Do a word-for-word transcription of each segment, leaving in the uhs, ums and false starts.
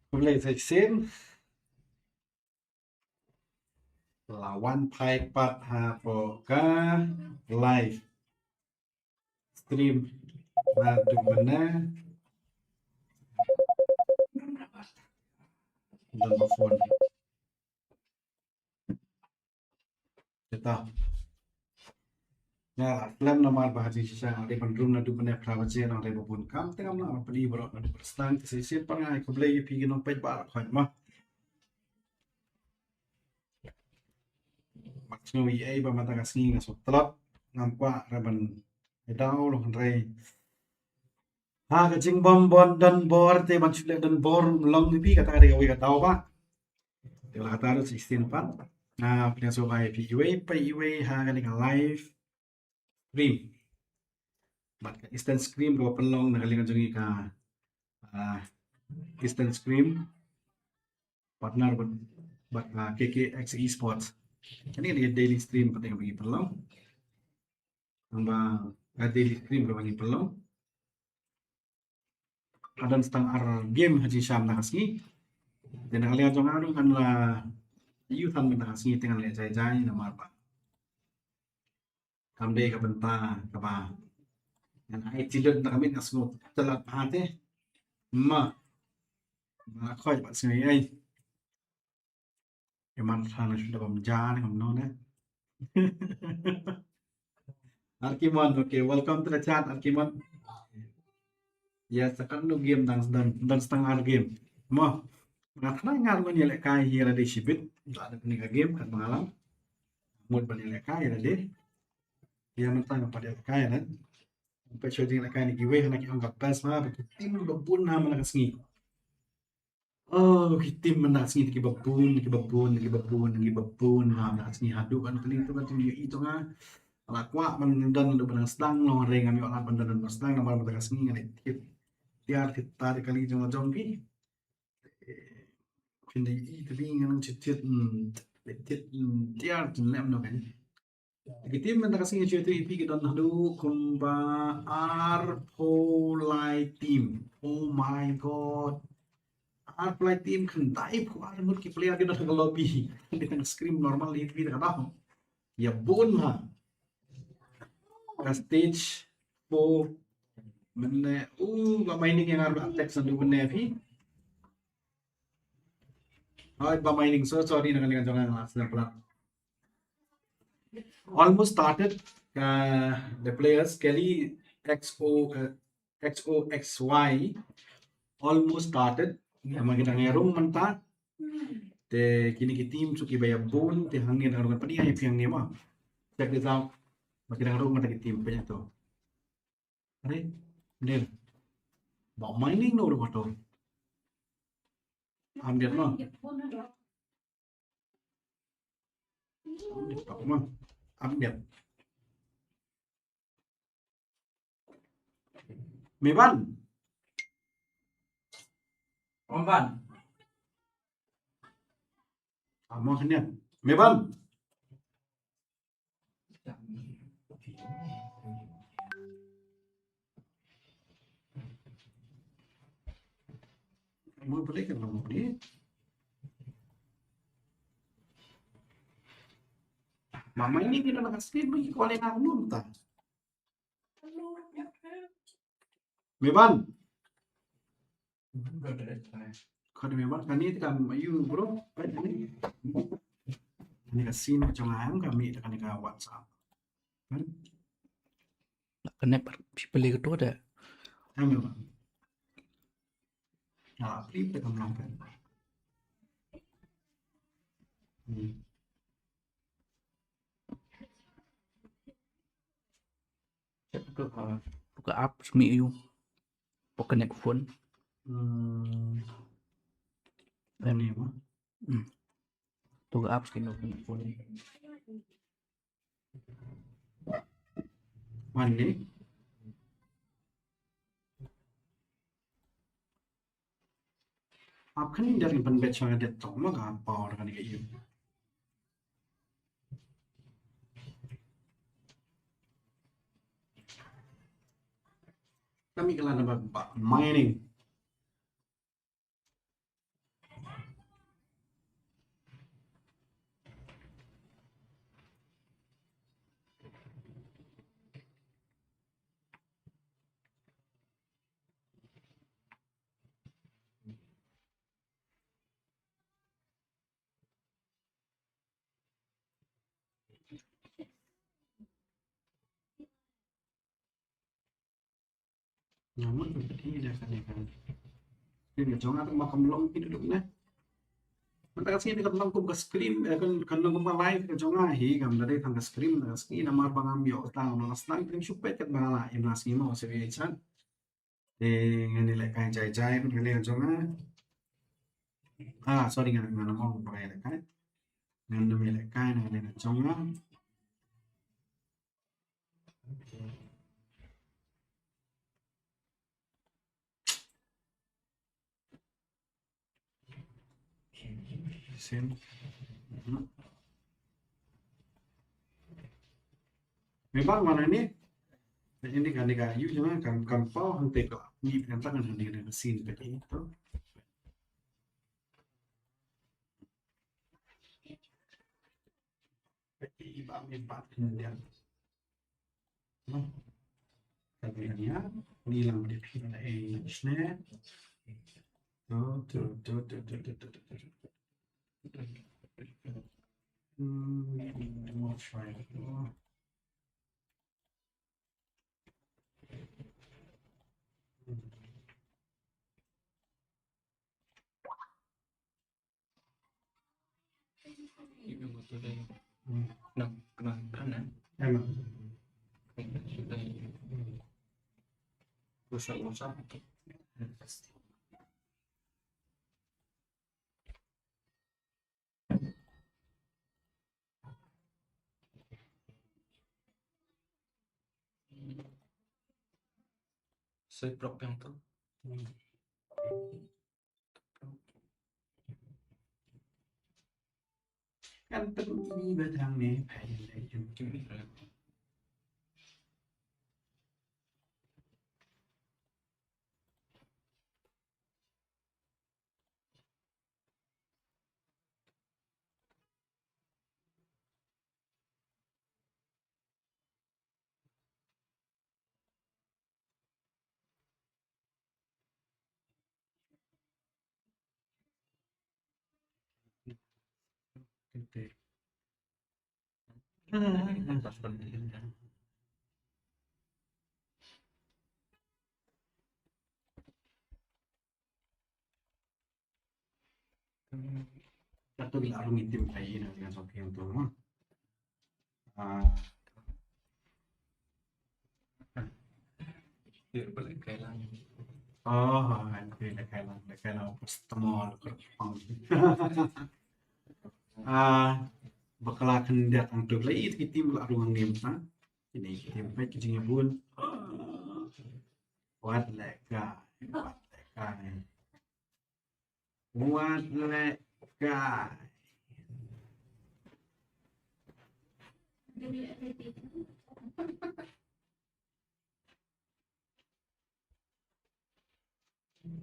Khublei sa shisien. La wan phai pat hapoh ka live stream naduh mynne. Don ba phone. Kita. Nga la khlem namar ba ha jingshisha nga dei ban rung naduh mynne phra baje, nga dei ba bun kam, te ngam lah ban plie baroh naduh ba sdang. Te sa shisien pat nga ai khublei ïa phi ki nongpeit baroh khoit mo. Bad sngewbha ïa ba mynta ka sngi nga sngewtlot, ngam kwah re ban ïa daw long, hynrei ha ka jingbym don bor te ban shu leh don bor long ïa phi, kata ka dei kawei ka daw ba. Te la kata ruh sa shisien pat nga pdiang sngewbha ïa phi iwei pa iwei ha kane ka live stream. Bad ka instant stream kaba pynlong na ka liang jong ngi ka, ah, instant stream partner bad, bad, ah, K K X Esports. Kane ka dei ka daily stream pat kaba ngi pynlong. Tang ba ka daily stream kaba ngi pynlong. Ka don tang ar game ha jingshisha mynta ka sngi. Te na ka liang jong nga ruh ngan la ïoh tang mynta ka sngi te ngan leh jai jai namar ba kam dei ka bynta kaba ngan ai tylli na ka miet, nga sngewtynnat bha te. Ma, ma khoi ba sngew ei. Ïa man sa na shu da bam ja ne kam no ne. Arkimon, okay, welcome to the chat, Arkimon. Ïa, sa katno game dang, dang, dang stang ar game. Mo, nga tharai nga ruh ngan ïa lehkai hi lade shibit. Lada kane ka game kat ba nga lam. Mut ban ïa lehkai lade. Ïa, mynta nga pat ïa lehkai lade. Peit shuwa jingïalehkai na kiwei na ki ong ka best ma, ba ki team ba bun ha mynta ka sngi. Oh, ki team mynta ka sngi kiba bun, kiba bun, kiba bun, kiba bun ha mynta ka sngi, haduh kan kane tu kan team ïohi to nga. La kwah ban don haduh ban sdang long, hynrei ngam ïoh lad ban don ban sdang namar mynta ka sngi nga leh thied tiar thied tar ïa kali jong la jong ki. Phin da ïohi te phi, nga nang thied thied, hmm, thied, hmm, tiar, tang lem no kan. Ki team mynta ka sngi, nga ju ïathuh ïa phi, ki don haduh kumba arphew lai team. Oh my God. Arphew lai team, khyndai phew ar ngut ki player ki don ha ka lobby. Dei tang scrim normal ïa phi da ka daw. Ïa bun ha ka stage four. Mynne, uh, Bah Mining ïa nga ruh attack sa haduh mynne phi. Hooid, Bah Mining, so sorry, na kane ka jong nga la sdang plat. Almost started, uh, the players, Kelly X O, uh, X O X Y, almost started. Namar ki dang ïa rung mynta. Te kine ki team, so kiba ïa bun, te hangne dang rung, pynïaid ïa phi hangne ma. Check this out. Ba ki dang rung mynta ki team, pynïaid to. Are, Dil. Bah Mining no ruh to. Am Dil no. Am Dil, Bah Mining. Am Dil. Meban. Meban. Amo hynñiaw. Meban. Mo balik ka mo ni. Mama ini kita nak kasih bagi kuali nak belum ta. Meban. Khode Meban, kane te kam aïu bro. Kane ka scene jong nga em, ka mih da kane ka WhatsApp. Kan? Lah kane par phi peli ketu de. Em Meban. Lah peli te kam lang kan. Hmm. Check tu, ha. Buka app semi aïu. Buka connect phone. Hmm. Em. Ini mah. Hmm. Tu ka app skim connect phone. Mane. Ap kane da ring pynbeit sha ka laptop ma ka power kane ka ïu. Kami ka la namba ba mining. Nga mut ba phi da kane ka screen ka jong nga, tang ba kam long phi duh duh ne. Mynta ka sngi kan long kum ka screen, eh, kan, kan long kum ka live ka jong nga hi, kam da dei tang ka screen mynta ka sngi namar ba ngam ïoh tang, ngam sdang, ngam shu peit katba nga la im la sngi mo, se wi chan. Te ngan ïalehkai jai jai na kane ka jong nga. Ah, sorry, ngan, ngan ong ba ngan ïalehkai. Ngan ym ïalehkai na kane ka jong nga. Same. Mhm. Memang mana ni? Ini kan, ini kan, ïu jong nga kam, kam paw hangtei ka. Ni kan tangan ni, ni scene ka tu. Iba mi pat ni dia. Ka dei ïa ngi lang dei phi na ei shne. Tu, tu, tu. Hmm, mo shwai. Sai prok yang tu. Kan pynmih ba dang ne phai le jong ki. Kato ki la rung itim kai ina dengan sopi yang tu. Ah. Oh, okay, la kai lang, la kai lang, customer, kerpang. Ah, bakla khyndiat ang tu la it ki tim la rung ngim ta. Ini ki tim pek ki jingïabun. Wat leh kai, wat leh kai. Wat leh kai.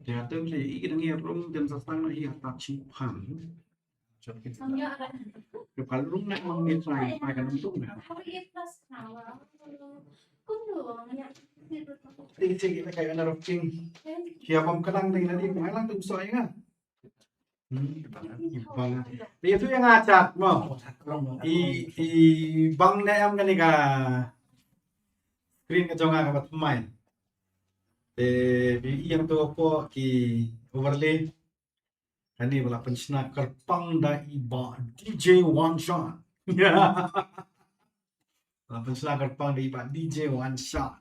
Te atu le i dang ïa rung dem sa tang hi ha ta chi phan. Jot ki ta. Ke pal rung na mang ni trai pai kan untung na. Ti ti le kai na rung king. Kia bom kadang ding na di mai lang tum soi nga. Hmm, i bang. Te ïa tu ïa nga chat mo. I, i bang ne em kane ka screen ka jong nga kaba thymmai. Te phi ïa tu hapoh ki overlay. Kane ba la pynshna kyrpang da i Bah D J Wanshan. La pynshna kyrpang da i Bah D J Wanshan.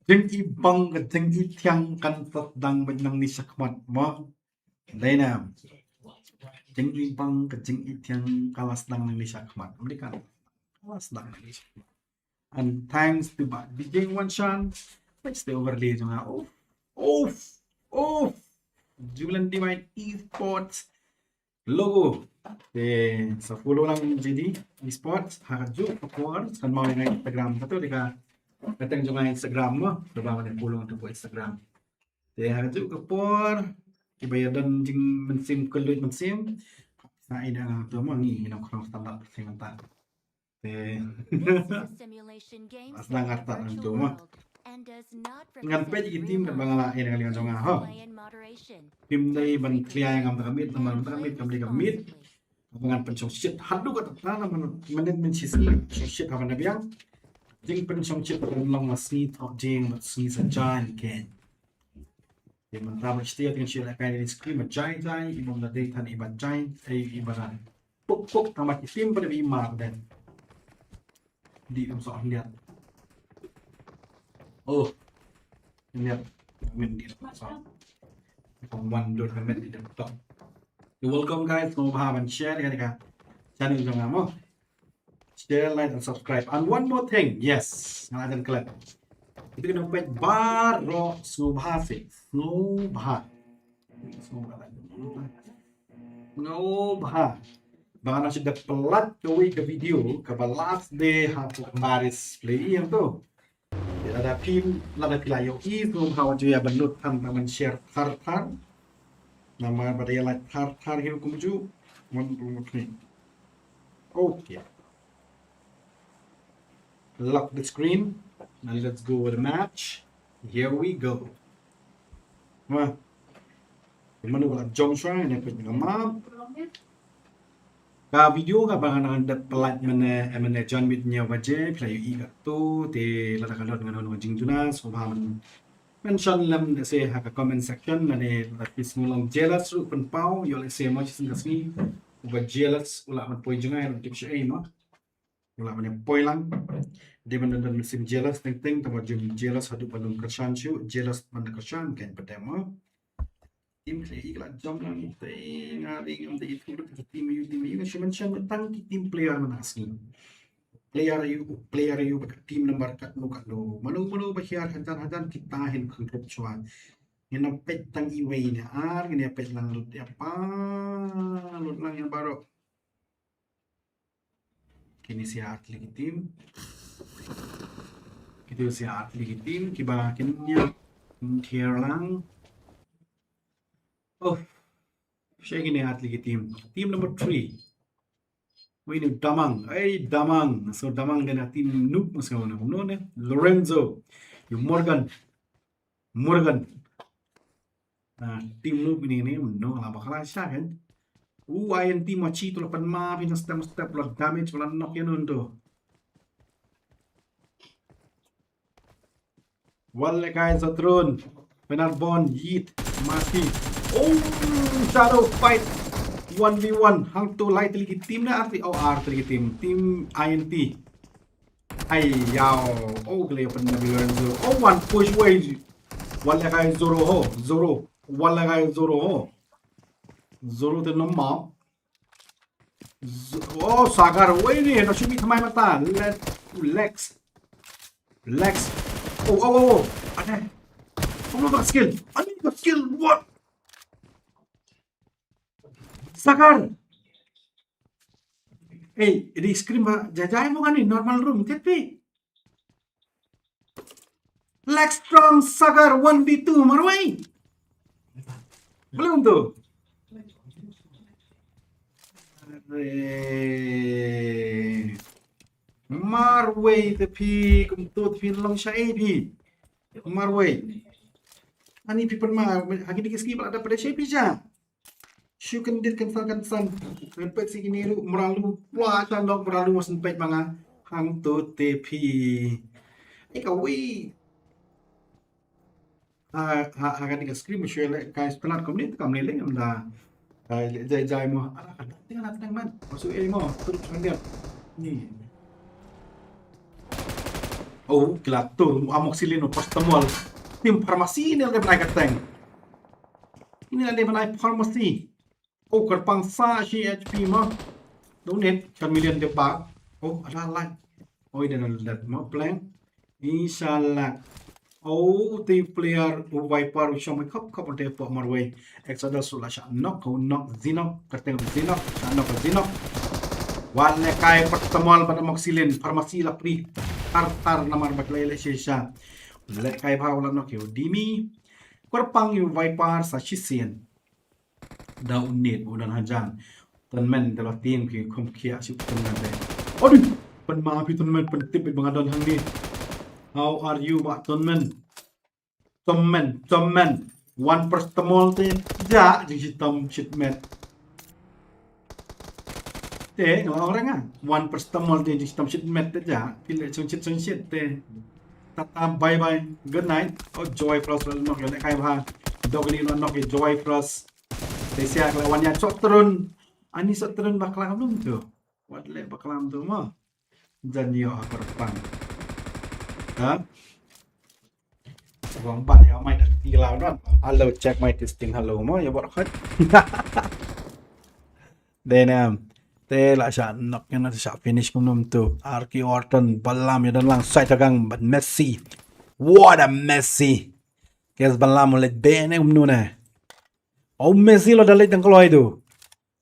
Jingibang ka jingithiang kan sa sdang beit nangne shakhmat mo. Dei na. Jingibang ka jingithiang ka la sdang nangne shakhmat. Mdei kan. Ka la sdang nangne shakhmat. And thanks to Bah D J Wanshan. Thanks to overlay jong nga. Of, of, of. Jubilant Divine Esports logo. Te sa follow lang J D Esports. Ha ka juh ka por kan mau ïa nga Instagram. Kata dei ka kyrteng jong nga Instagram mo. Cuba ban follow tu Instagram. Te ha ka juh ka por kiba ïa don jingmynsiem kylluid mynsiem. Sa ina nga tu mo ngi ina khrong standard sing ta. Te This is a simulation game. Mas na ngat ta nang tu mo. Ngan peit ki team kaba nga la ïa nga liang jong nga ho. Team dei ban clear ngam ta ka mid, ngam ta ka mid, kam dei ka mid. Kaba ngan pynshong shit haduh kata ta na man, mynnin mynshisngi shong shit haba na biang. Jing pynshong shit ban long la sngi thok jing bad sngi sa jan ken. Te mynta ba shtia tin shi la kai ni screen ba jai jai i bom da dei than i ba jai ei i ba ran. Puk puk tang ba ki tim ba da bi mar den. Di um so hyndiat. Oh. Hyndiat. Min di so. Kong wan dur ka min di dem tok. You're welcome guys. Sngewbha ban share ka ka channel jong nga mo. Share, like and subscribe. And one more thing. Yes. Nga la jan klet. Kita kena peit baroh sngewbha sih. Sngewbha. Sngewbha. Sngewbha. Ba nga shu da pynlait kawei ka video kaba last day ha Paris Play ïa tu. Lada phi, lada phi la ïohi sngewbha wat ju ïa ban lut than ban share thar thar. Namar ba da ïa lait thar thar hi kumjuh. Wan wan ni. Okay. Lock the screen. Now let's go with the match. Here we go. Wah. Mano ba la jong shuwa ne peit nga map. Ka video kaba nga dang dep pynlait mynne, mynne jan miet hynñiew baje, phi la ïohi katto, te lada ka don kano kano ka jingduna sngewbha ban mention lem lehse ha ka comment section, lane lada phi sngew long jealous ruh pynpaw, ïoh lehse mo shisien ka sngi uba jealous u lah ban poi jngai, ban tip shaei mo. U lah ban poi lang. Dei ban don don mynsiem jealous teng teng, tang ba jin jealous haduh ban don kyrshan shuh, jealous ban da kyrshan kein pat mo. Team player i la jam lang te nga dei ngam dei itu ki team ïa u, team ïa u, nga shu mention tang ki team player mynta ka sngi. Player ïa u, player ïa u bad ka team number katno katno. Mano mano ba hiar hajan hajan kita hin khynrop shuwa. Ngin ym peit tang iwei ne ar, ngin ïa peit lang lut ïa pa, lut lang ïa baroh. Kine sa ar tylli ki team. Kito sa ar tylli ki team kiba kin ïa thiar lang. Oh, sha kine ar tylli ki team. Team number three. Wei ne Damang. Ei, Damang. So Damang dei na team Noob, masa na kumno ne. Lorenzo. Ïa u Morgan. Morgan. Ah, team Noob ine ne, no, la bakla sha kan. U I N T ma chi to la pan ma phi na step step la damage la knock ïa no to. Wal le guys, Zatron. Penal Bon, Yit, Mati. Oh, shadow fight. One v one. Hangto lai tylli ki team ne, ar tylli, oh, ar tylli ki team. Team I N T. Ai yaw. Oh, kle pen na Lorenzo. Oh, one push wei. Wal le guys, Zoro ho. Zoro. Wal le guys, Zoro ho. Zoro te no ma. Z-, oh, Sagar, wei ne, no shimi thamai mata. Let, Lex. Lex. Oh, oh, oh, oh. Ane. Kamu dah skill. Ane dah skill. What? Sagar. Eh, di screen ba jajai mo kani normal room, tet pi. Lex Strong Sagar one v two, marwei. Belum tu. Arre. Marwei te phi, kumto te phi long sha ei phi. Marwei. Ani phi pynma, ha kine ki sngi ba la dep pynda sha ei phi ja. Shu kyndit kynsan kynsan. Ngan peit sha kine ruh, mralu, pla sha nok mralu, mos peit ma nga. Hangto te phi. Ei kawei. Ha, ha, ha kane ka screen mo shu leh kai splat kumne, kam leh leh ym da. Ai, leh jai jai mo. Ala ka dang teng, ala ka dang man. Masuk ei mo, terus lanjut. Ni. Oh, kila tur, amoxicillin, paracetamol. Team pharmacy ne leh bnai ka teng. Ini leh bnai pharmacy. Oh, kyrpang sa shi H P mo. Donate, kan million de ba. Oh, ada light. Oh, ida na light mo, blank. Inshallah. Oh, te player, oh, Viper, u shong khop khop te po marwei. Exodus la sha nok, oh, nok, zinok, kyrteng zinok, sha nok, zinok. Wan le kai paracetamol bad amoxicillin, pharmacy la pri. Tar tar namar bad lai le shisha. Le kai ba wala nok, yo, dimi. Kyrpang, yo, Viper, sa shisien. Da u nit u don hajan. Tonmen da la tieng ki khum khia shu tonmen de. Odi! Pynma phi tonmen, pyntip ba nga don hangne. How are you, ba tonmen? Tonmen, tonmen. One paracetamol te ja jingshitom shit met. Te nga ong ranga. One paracetamol te jingshitom shit met te ja. Phi leh chong shit chong shit te. Tata, bye bye. Good night. Oh, Joy Frost la nok ïa leh kai bha. Dogly la nok ïa Joy Frost. Te sia ka la wan ïa Sotron. Ani Sotron bakla lum tu. Wat leh bakla tu mo. Jan ïoh ha kyrpang. Ha? Wang bat ïa mai dak ti la don. Hello, check my testing. Hello mo, ïa bor khat. Dei ne am. Te la sha nok ïa na sha finish kumno tu. Arki Orton, Balam ïa don lang, Sai Tagang, but Messi. What a Messi. Kes Balam leh dei ne kumno ne. Oh, Messi lo da leh dang kloi tu.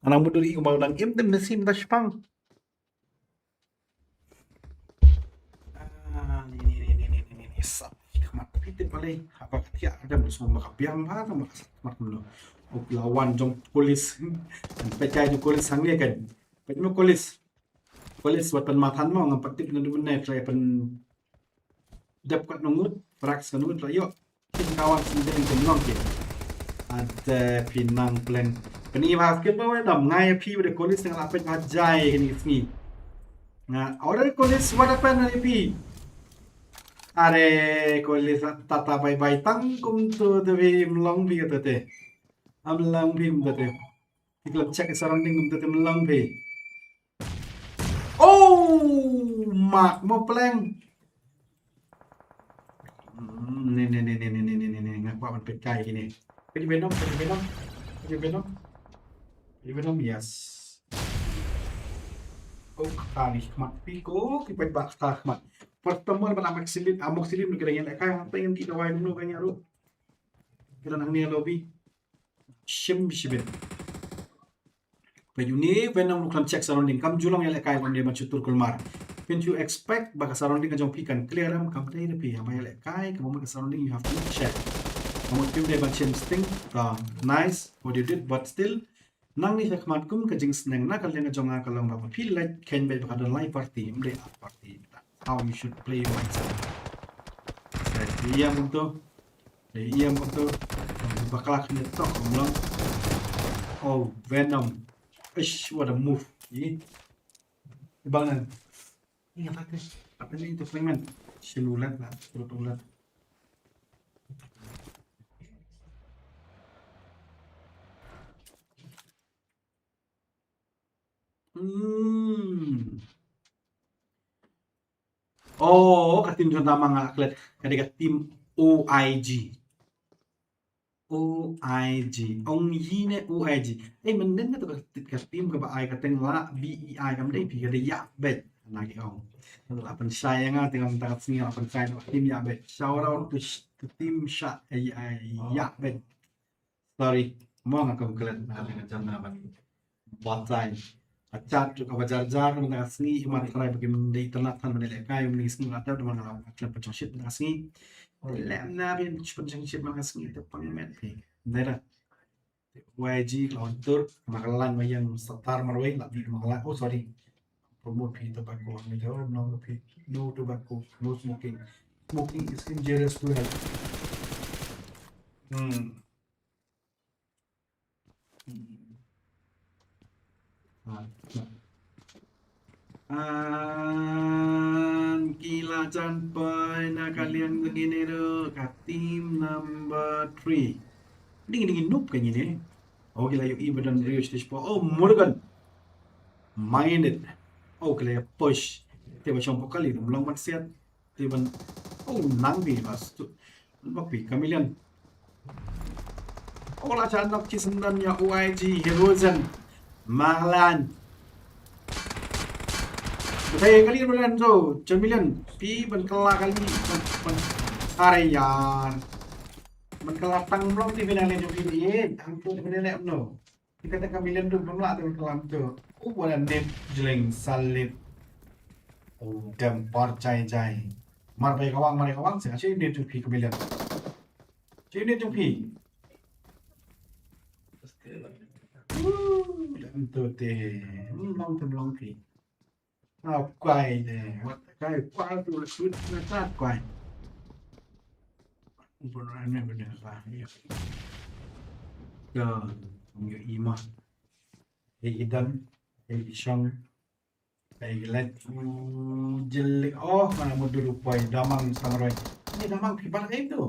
Anang mudur i kumba dang im te Messi mynta shipang. Ah, ni, ni, ni. Sa, khmat phi te pale. Haba ka thiah ka dem, so ma ka biang ba, ma ka sat khmat kumno. Ok, la wan jong Kolis. Peit kai jong Kolis hangne kan. Peit mo Kolis. Kolis wat pynmathan mo, ngam pat tip na du mynne, try pyn dep kat nongut, prax ka nongut, try ïoh. Kin kawan sendiri ke nong ke. Ada phi nang pleng. Pynïa ba skip ba wei dam, ngai phi ba de Kolis tang la peit ba jai kini sngi. Nga, ore Kolis, what happened, are phi? Are Kolis, tata bye bye, tang kumto te phi mlong phi kata te. Am long phi kumta te. Phi khlem check surrounding kumta te mlong phi. Oh, mak mo pleng. Hmm, ne, ne, ne, nga kwah ban peit kai kine. Peit Venom, peit Venom. Peit Venom. Peit Venom, yes. Oh, kata ni khmat phi ko, ki peit ba kata khmat. Paracetamol bad amoxicillin, amoxicillin ki dang ïa leh kai, hangta ngan ki dawai kumno ka ïa ruh. Ki dang hangne lobby. Shim shibit. Peit uni, Venom ruh khlem check surrounding. Kam ju long ïalehkai, kam dei ban shu tur kulmar. Phin ju expect ba ka surrounding ka jong phi kan clear em, kam dei re phi. Haba ïalehkai, ka mut ka surrounding you have to check. Ka mut phim dei ban shim sting. Ah, nice what you did, but still, nangne shakhmat kum ka jingsneng na ka liang ka jong nga ka long ba phi leit kheiñ beit ba ka don lai party, ym dei ar party. That's how you should play your mindset. Sa ïa kumto. Ïa kumto. Bakla khyndiat tok kumlong. Oh, Venom. Ish, what a move. Ih. Bang nan. Ih, apa tu? Apa ni tu, Freeman? Silulat lah, silulat. Hmm. Oh, ka team jong nga ma nga klet. Ka dei ka team O I G. O I G. Ong yi ne O I G. Eh, mynnin ka tu ka, ka team kaba ai ka teng la B E I kam dei phi ka dei Ïa Beit. Na ki ong. La pynshai ïa nga teng mynta ka sngi la pynshai na ka team Ïa Beit. Shout out to sh-, to team Sha, eh, eh, Ïa Beit. Sorry. Mo nga kum klet na ka jam na ban batai. A chat tu kaba jar jar mynta ka sngi, imat trai ba kim dei itynnad than ban ïalehkai, ym dei sngi la tep, da man la klet pynshongshit mynta ka sngi. Lem na bin pynshongshit mynta ka sngi, te pang met phi. Dei da. Y G ka la wan tur, ma ka line ma ïeng satar marwei, la bit ma ka line. Oh, sorry. Promote phi tobacco, ni jauh, no phi, no tobacco, no smoking. Smoking is injurious to health. Hmm. An ki la jan poi na ka liang jong ngi ne ruh, ka team number three. Ding ding noob ka ngi ne. Oh, ki la ïohi ba don briew stage four. Oh, Morgan. Mind it. Oh, ki la ïa push. Te ba shong pokali, ym long ban siat. Te ban, oh, nang bi bas tu. Ba phi Chameleon. Oh, la sha nok ki sendon ïa O I G Herozen. Marlan. Ba thei kali Marlan tu, Chameleon. Phi ban kylla kali, ban, ban. Are yaar. Ban kylla tang mlong ti phi nang leh jong phi, eh. Tang tu phi nang leh mno. Ki kata ka Chameleon tu pynlah tu ka lam tu. Oh, what a nip, jling, salit. Oh, damn, par jai jai. Mar bai kawang, mar bai kawang, sing ashi nip tu phi Chameleon. Shi nip tu phi. Uh, damn tu te. Hmm, long tu long phi. Ah, kwai ne. Wat kai kwai tu sut na ta kwai. Bun ane bun sa. Ya. Ka ngi ima. Hei idan, hei ishang, hei let. Jelik. Oh, mana mudur upai damang samurai. Ni damang pibar kai tu.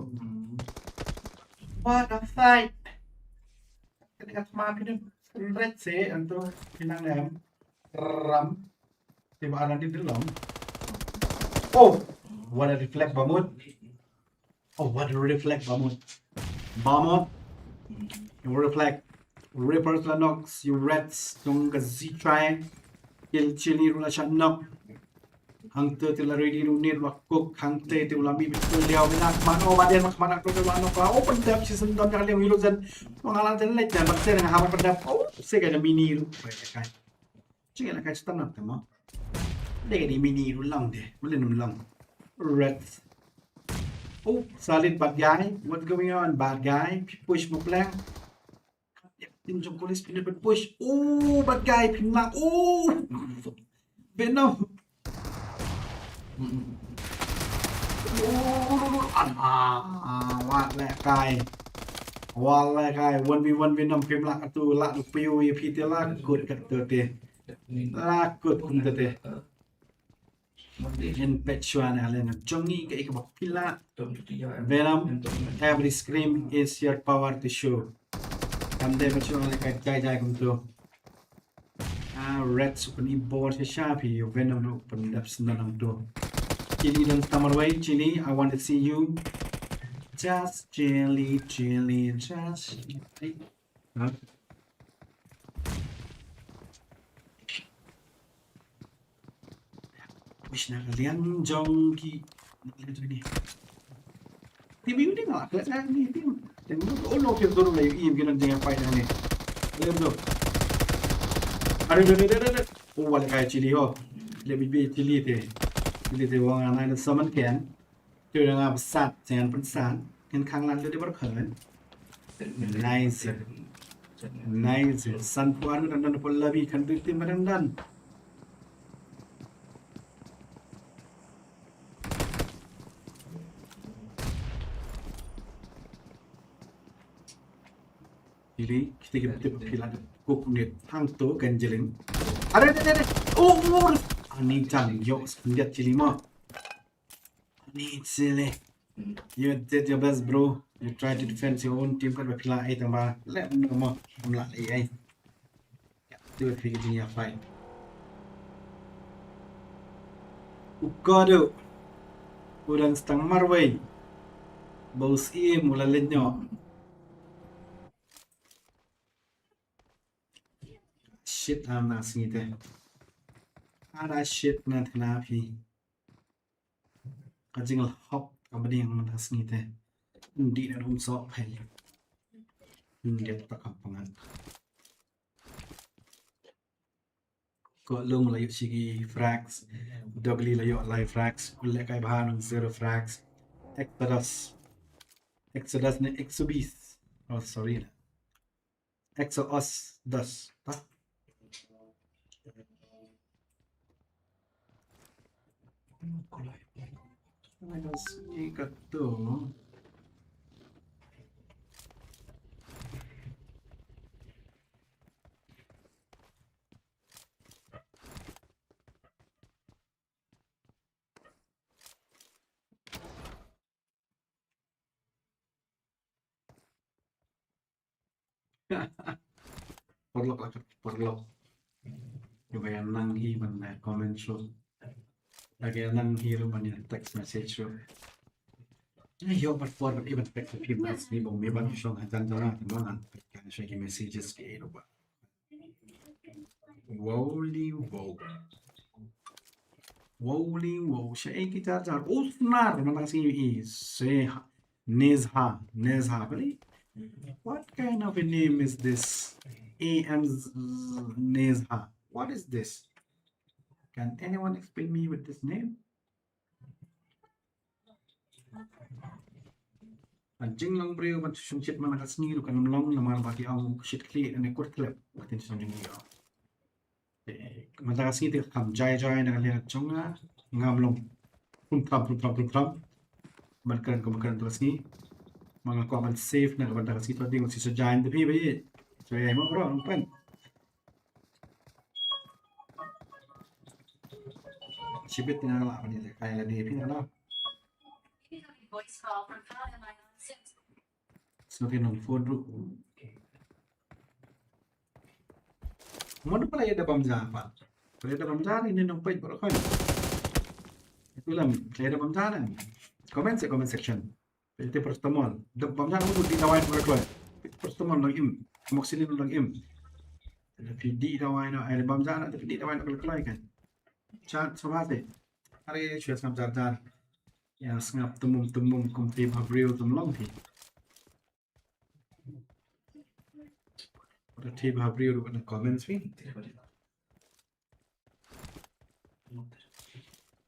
What a fight. Ketika kemarin itu red sih, itu pinang dem. Ram. Tiba ada di dalam. Oh, what a reflect, Bamut. Oh, what a reflect, Bamut. Bamut. You reflect. Reapers la nok, you reds, jong ka Z try. Kill Chili ruh la shah nok. Hangta te la ready ruh nit wa cook, hangta te u la mih bit liaw bit nak man, oh, ba den mak man ak tu la nok la. Oh, pyndep shi sendon ka liang Herozen. Wa nga la te leit dan bad te nga hap pyndep. Oh, se ka mini ruh. Bai ka kai. Jingïalehkai standard te mo. Dei ka dei mini ruh lang de. Mlin mlang. Red. Oh, solid bad guy. What's going on, bad guy? Push mo plang. Team jong police pynban push. Oh, bad guy pynlang. Oh. Venom. Oh, ah, wat leh kai. Wat leh kai. One v one Venom pynlang tu la tu piu ïa phi te la kut kat tu te. La kut kum tu te. In pet shuwa na len jong ngi ka ik ba pila. Venom, every scream is your power to show. Kam dei ba shuwa na ka jai jai kum tu. Ah, red su pyn i bor sha sha phi, Venom ruh pyndep sendon hangtu. Chili don stammer wei, Chili, I want to see you. Just Chili, Chili, just Chili. Huh? Push na ka liang jong ki. Team ïa u ding la klet na ni team. Team u, oh no, team tu la ïa u im ki nang jingïapai na ni. Team tu. Are, are, are, are, are. Oh, wa lehkai chili ho. Leh bit bit chili te. Chili te wa nga nai na saman ken. Te nga ba sat, te ngan pynsat. Ngan khang lan te de bar khan. Nice. Nice. San puan dan dan pun labi kan tu tim dan dan. Chili, kita kita pila kuk ni tang tu kan jeling. Are, are, are, are. Oh, oh. Ani jam, yo, senjat chili mo. Ani chili. You did your best, bro. You tried to defend your own team kan ba pila ai tang ba. Let me know mo. Am la ai ai. Ya, tu phi jing ya fight. U kodo. U dang stang marwei. Bau sim u la lenyo. Shit, am na sngi te. Ara shit na thna phi. Ka jingle hop ka bding man ka sngi te. Ndi na um sok phai. Ndi ta ka pangan. Ko lung la yu shigi frags. Dogli la yu lai frags. Kulle kai bahan zero frags. Exodus. Exodus ne Exubis. Oh, sorry. Exodus. Minus ikato. Paralok lah, paralok. Ïa ba ïa nang hi ban comment shuh. Ïa ba ïa nang hi ruh ban ïa text message shuh. Ïa ba por ban text message shuh. Ni bang me ban shong hajan jana teman kan shuh ki messages ki ruh ba. Wowly wow. Wowly wow. Sha ei ki jar jar. Oh, snar. Mana kasi i se Nezha. Nezha. Really? What kind of a name is this? A M Z-, Nezha. What is this? Can anyone explain me with this name? Ban jinglong briew ban shong shit man ka sngi ruh kan ym long namar ba ki ong shit khlieh ne kur tlep. Ba tin shong jingïoh. Eh, man ka sngi te kam jai jai na ka liang jong nga, ngam long. Prum pram prum pram prum pram. Ban kren ko ban kren ka sngi. Man ka ban safe na ka ban ka sngi to ding si so jai te phi ba ye. So ye mo bro, long pen. Shibit na la ni kai la ni phi na. Snoke nong phone ruh. Mo du pala ïa da bam ja pa. Pala ïa da bam ja ni nong page bro kan. Itu lam, pala ïa da bam ja na. Comment se comment section. Pete paracetamol. Da bam ja na mo di dawai mo kloi. Paracetamol nong im. Amoxicillin nong im. Da phi di dawai na, ai da bam ja na da phi di dawai na kloi kan. Chat sama te. Are shu sngap jar jar. Ïa sngap tumum tumum kum te bha briew tum long phi. What a tip have you in the comments me?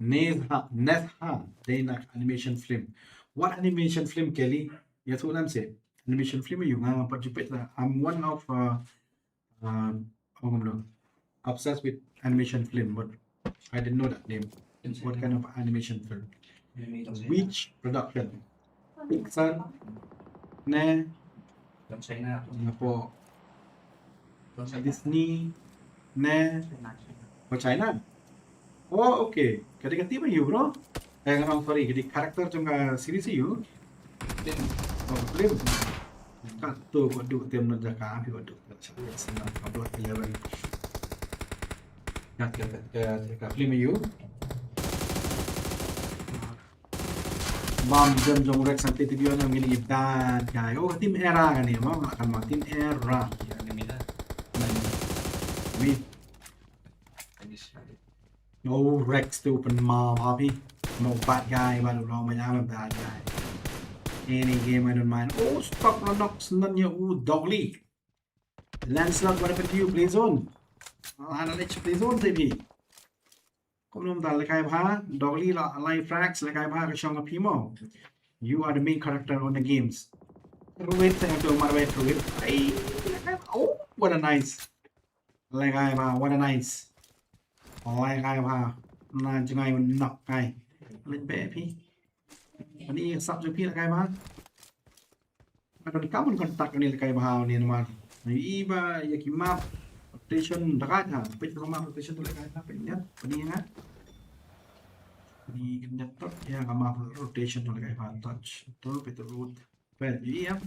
Nezha, Nezha, Dana animation film. What animation film, Kelly? Yes, what I'm saying. Animation film, you know, but you bet that I'm one of, uh, um, obsessed with animation film, but I didn't know that name. What kind of animation film? Which production? Pixar ne Singapore, Disney ne, oh, China. Oh, okay. Kati kati ma yu, bro. Eh, ngam, sorry, kati character jong ka series yu. Oh, film. Ka tu ko du tem na jaka, pi ko du. Black eleven. Ka, ka, ka, ka film yu. Bam jam jong Rex anti tibion yang ini bad guy. Oh, team era kan ni, mau nak kan team era. Mi. Oh, Rex tu open ma happy. Mau bad guy, baru long banyak bad guy. Any game I don't mind. Oh, stop Lennox nan ya u dogly. Lancelot, what happened to you? Play zone. Ala na leh play zone te phi. Kumno mynta, lehkai bha, Dogly la live frags, lehkai bha ka shong ka phi mo. You are the main character on the games. Ruit te tu mar wet ruit. Ai, lehkai bha. Oh, what a nice. Lehkai bha, what a nice. Lehkai bha. Na jngai un knock kai. Leh be phi. Ani sap jong phi lehkai bha. Akan kamu contact ni lehkai bha ni namar. Ïa i ba ïa ki map rotation da ka ha. Peit ka map rotation da ka ha, peit ïa. Peit ïa nga. Ni kena tak ïa ka map rotation da ka ha, touch. Tu peit tu root. Peit ïa.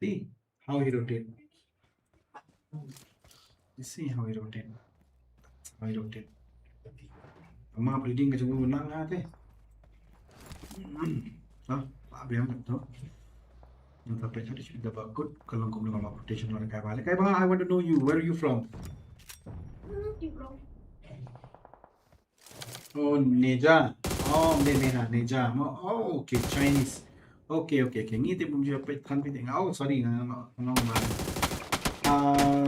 See how he rotate. You see how he rotate. How he rotate. Map reading ka jong u nang ha te. Ha, ba biang ka to. Nang ta peit ha te, da ba kut ka long kum long map rotation lehkai bha. Lehkai bha, I want to know you. Where are you from? Oh, Neja. Oh, ne ne ha, Neja. Oh, oh, okay, Chinese. Okay, okay, okay. Ngi te bym ju peit than phi te nga. Oh, sorry, nga nga nga ma. Ah,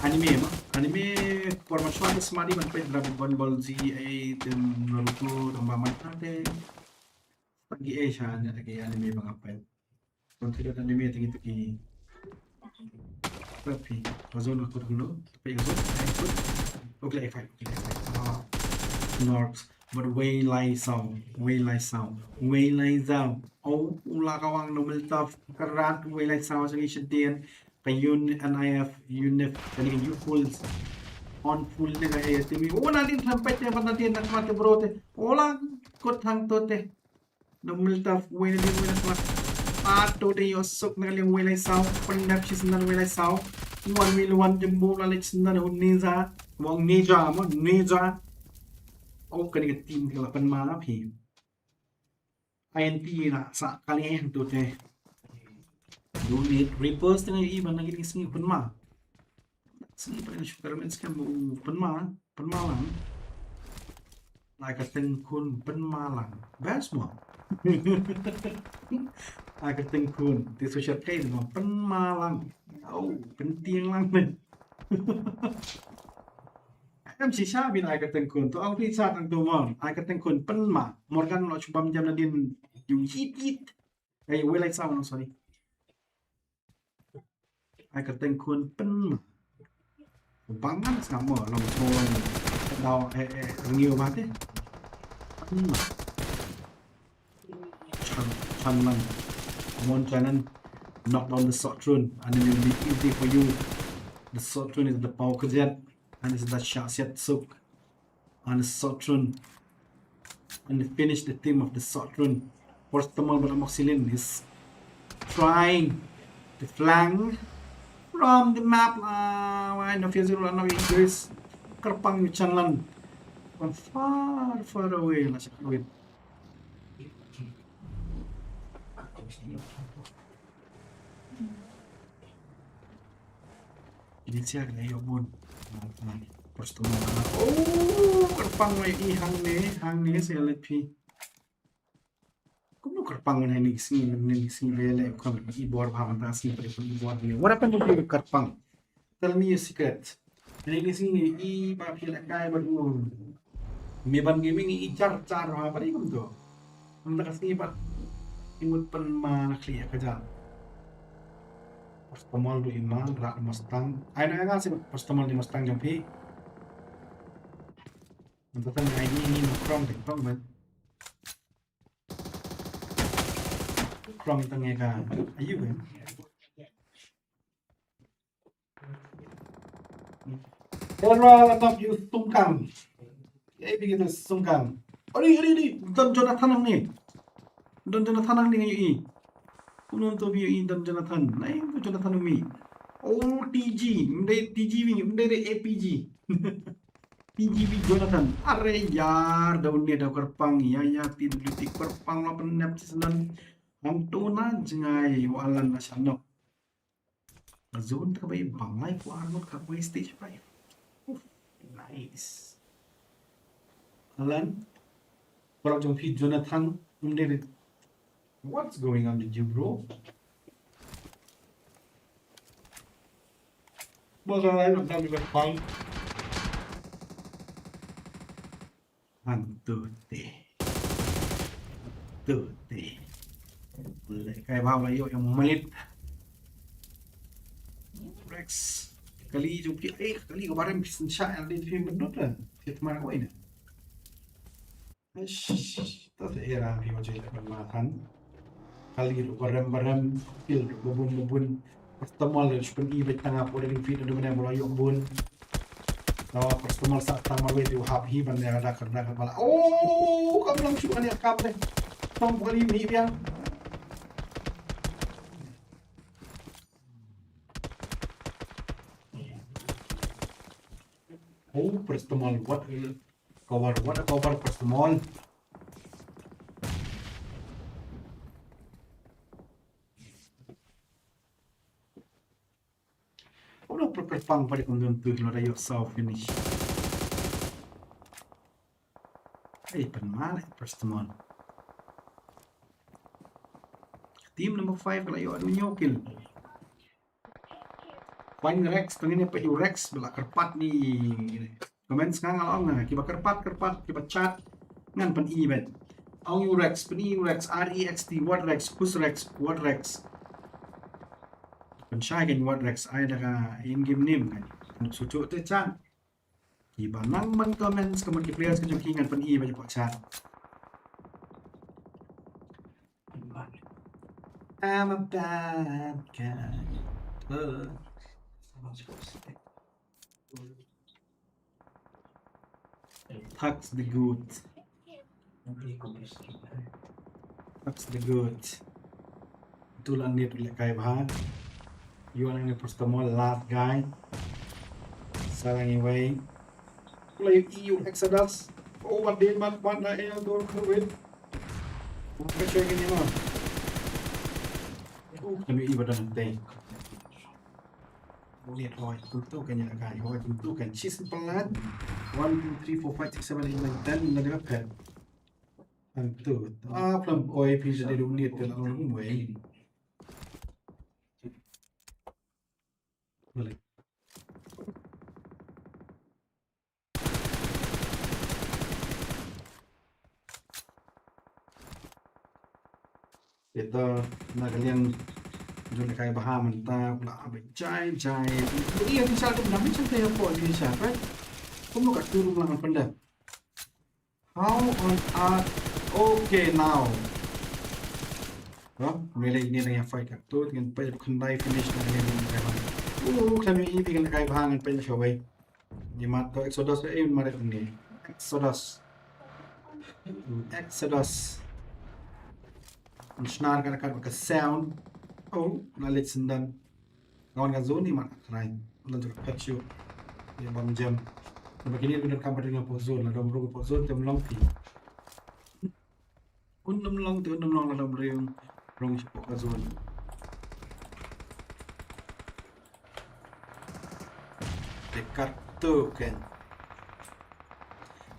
anime ma. Anime por ma chwa te sma dei ban peit Dragon Ball Z, ai te Naruto, tang ba man te. Tang ki ai sha ne ki anime ba nga peit. Consider anime te ki te ki. Tapi ka zone ka kut hangno. Tapi ka zone ka kut. Okay, fine. Okay, fine. Ah. Norks. But Wei Lai Sao, Wei Lai Sao, Wei Lai Sao. Oh, u la ka wang no mil taf ka rat Wei Lai Sao sa ki shadien. Ka un nif unif ka ni u full on full ne ka he timi. Oh, na din tham pait ne ban na din na kmat te bro te. Oh, la kut hang to te. Na mil taf Wei na ding Wei na slak. Ato te ïoh suk na ka liang Wei Lai Sao. Pyndep shi snem Wei Lai Sao. Wan mil wan jembu la leh snem u Neja. Wang Neja mo Neja. Oh, kane ka team ka la pynma na phi. I N T na sa kali eh tu te. You need reverse te ngi ban na kini sngi pynma. Sngi pynma shu karamen skhem u pynma, pynma lang. Ai kyrteng khun pynma lang. Best mo. Ai kyrteng khun. Te social kai mo pynma lang. Oh, pyntieng lang ne. Em shisha bin ai kyrteng khun. To au ri sa tang to mo. Ai kyrteng khun pynma. Morgan lo chubam jam na din. You hit it. Ai, Wei Lai Sao, no, sorry. Ai kyrteng khun pynma. Bang ngan sngap mo long sngap long. Dau eh eh rngiew ba te. Pynma. Chan chan lang. Mon Chanan. Knock down the Sot Rune. And then it'll be easy for you. The Sot Rune is the power kazet. And this is the Shah Siat Suk. And the Sot Rune. And they finish the team of the Sot Rune. First of all, but Amoxicillin is trying to flank from the map. Uh, why no fear zero no increase. Kyrpang ïa u Chanlan from far, far away. La shah win. Ini siya kena ïoh bun. First of all, oh, kyrpang mai i hangne, hangne siya leit phi. Kumno kyrpang mai ni sngi, ni sngi le le kam i bor bha mynta sngi phi i bor ni. What happened to you kyrpang? Tell me your secret. Ni sngi i ba phi lehkai bad u. Me ban gaming i char char ha bad i kumto. Mynta ka sngi bad i mut pynma na khlieh ka jam. Paracetamol du i mang, rah Mustang. Ai na nga si paracetamol di Mustang jong phi. Mynta tang ai ni ni Chrome di Chrome ban. Chrome tang ka ayu kan. Era la tap yu sungkang. Ei bi kita sungkang. Ari ari ari. Don Jonathan ang ni. Don Jonathan ang ni ngi i. Kumno to bi i Don Jonathan. Nai to Jonathan mi. O T G. Mdai T G mi. Mdai de A P G. T G B Jonathan. Are yar daun ni da kyrpang. Ya ya ti dulu ti kyrpang la pynep sisnan. Ang tuna jngai wa Alan na shanok. Zone ka bai bang lai ku armor ka bai stage five. Uf, nice. Alan, paralok jong phi Jonathan, um dei. What's going on with you, bro? Ba ka rai na mi ba pang. Han tu te. Tu te. Lehkai bha la ïoh ïa u malit. Rex. Kali jong phi, eh, kali ka barem phi sngewsih ïa lade phi mynta. Phi tma ko ina. Eish, ta te era phi wa jai ban ma than. Kali ruh barem barem, kill ruh babun babun. Paracetamol ruh shu pyni beit tang hapoh ring feed, ynda mynne ba la ïoh bun. Tawa paracetamol sa tang marwei te u hap hi ban ïa da kar da kar bala. Oh, kam lang shu ban ïa kap te. Tang pali mih biang. Oh, paracetamol, what a cover, what a cover, paracetamol. Uno per kerpang pada kondom tu lo da ïoh saw finish. Ai, pynmane, paracetamol. Team number five ka la ïoh haduh hynñiew kill. Find Rex, tang ine peit u Rex ba la kyrpad ni. Comment nga nga la ong nga, kiba kyrpad kyrpad, kiba chat ngan pyni beit. Ong u Rex, pyni u Rex, R E X T, what Rex, who's Rex, what Rex. Pynshai kein what Rex, ai da ka in game name kein. Nuk sutu te chat. Kiba nang ban comments ka mut ki players ka jong ki ngan pyni beit hapoh chat. I'm a bad guy. Uh. Tax the good. Tax the good. Tu la nit lehkai bha. Ïoh nang ni paracetamol, last guy. Sa nang iwei. Pula ïoh i u Exodus. Oh, wat dei ban, ban na eh, dor kawit. Ka choi kini ma. Uh, kami i badan tei. Boleh hoi, kumtu kan ïa kai, hoi, kumtu kan. Shi simple lad. One, two, three, four, five, six, seven, eight, nine, ten, eleven, twelve. Kumtu. Ah, plam koi, phi jadi duh nit, phi la long wei. Boleh. Kita na ka liang jong lehkai bha mynta, u la beit jai jai. Ïa, phi sha dum dam, phi sha te ïa poi, phi sha, right? Kumno ka tu rum lang pynda. How on earth? Okay, now. Huh? Melee ni nang ïa fight ka tu, ngan peit khyndai finish na ka liang jong lehkai bha. Uh, khlem ïa i phi lehkai bha ngan peit shawei. Ni mat to Exodus, eh, mat ni. Exodus. Exodus. Ngan shna ka, ka, ka sound. Oh, la leit syndon. Nga wan ka zone ni mat ka trai. Ngan jaka patch ïa bam jam. Naba kine ki donkam pat ring hapoh zone, la dom rung hapoh zone te ym long phi. Un ym long te un ym long, la dom rung, rung shapoh ka zone. Te katto kein.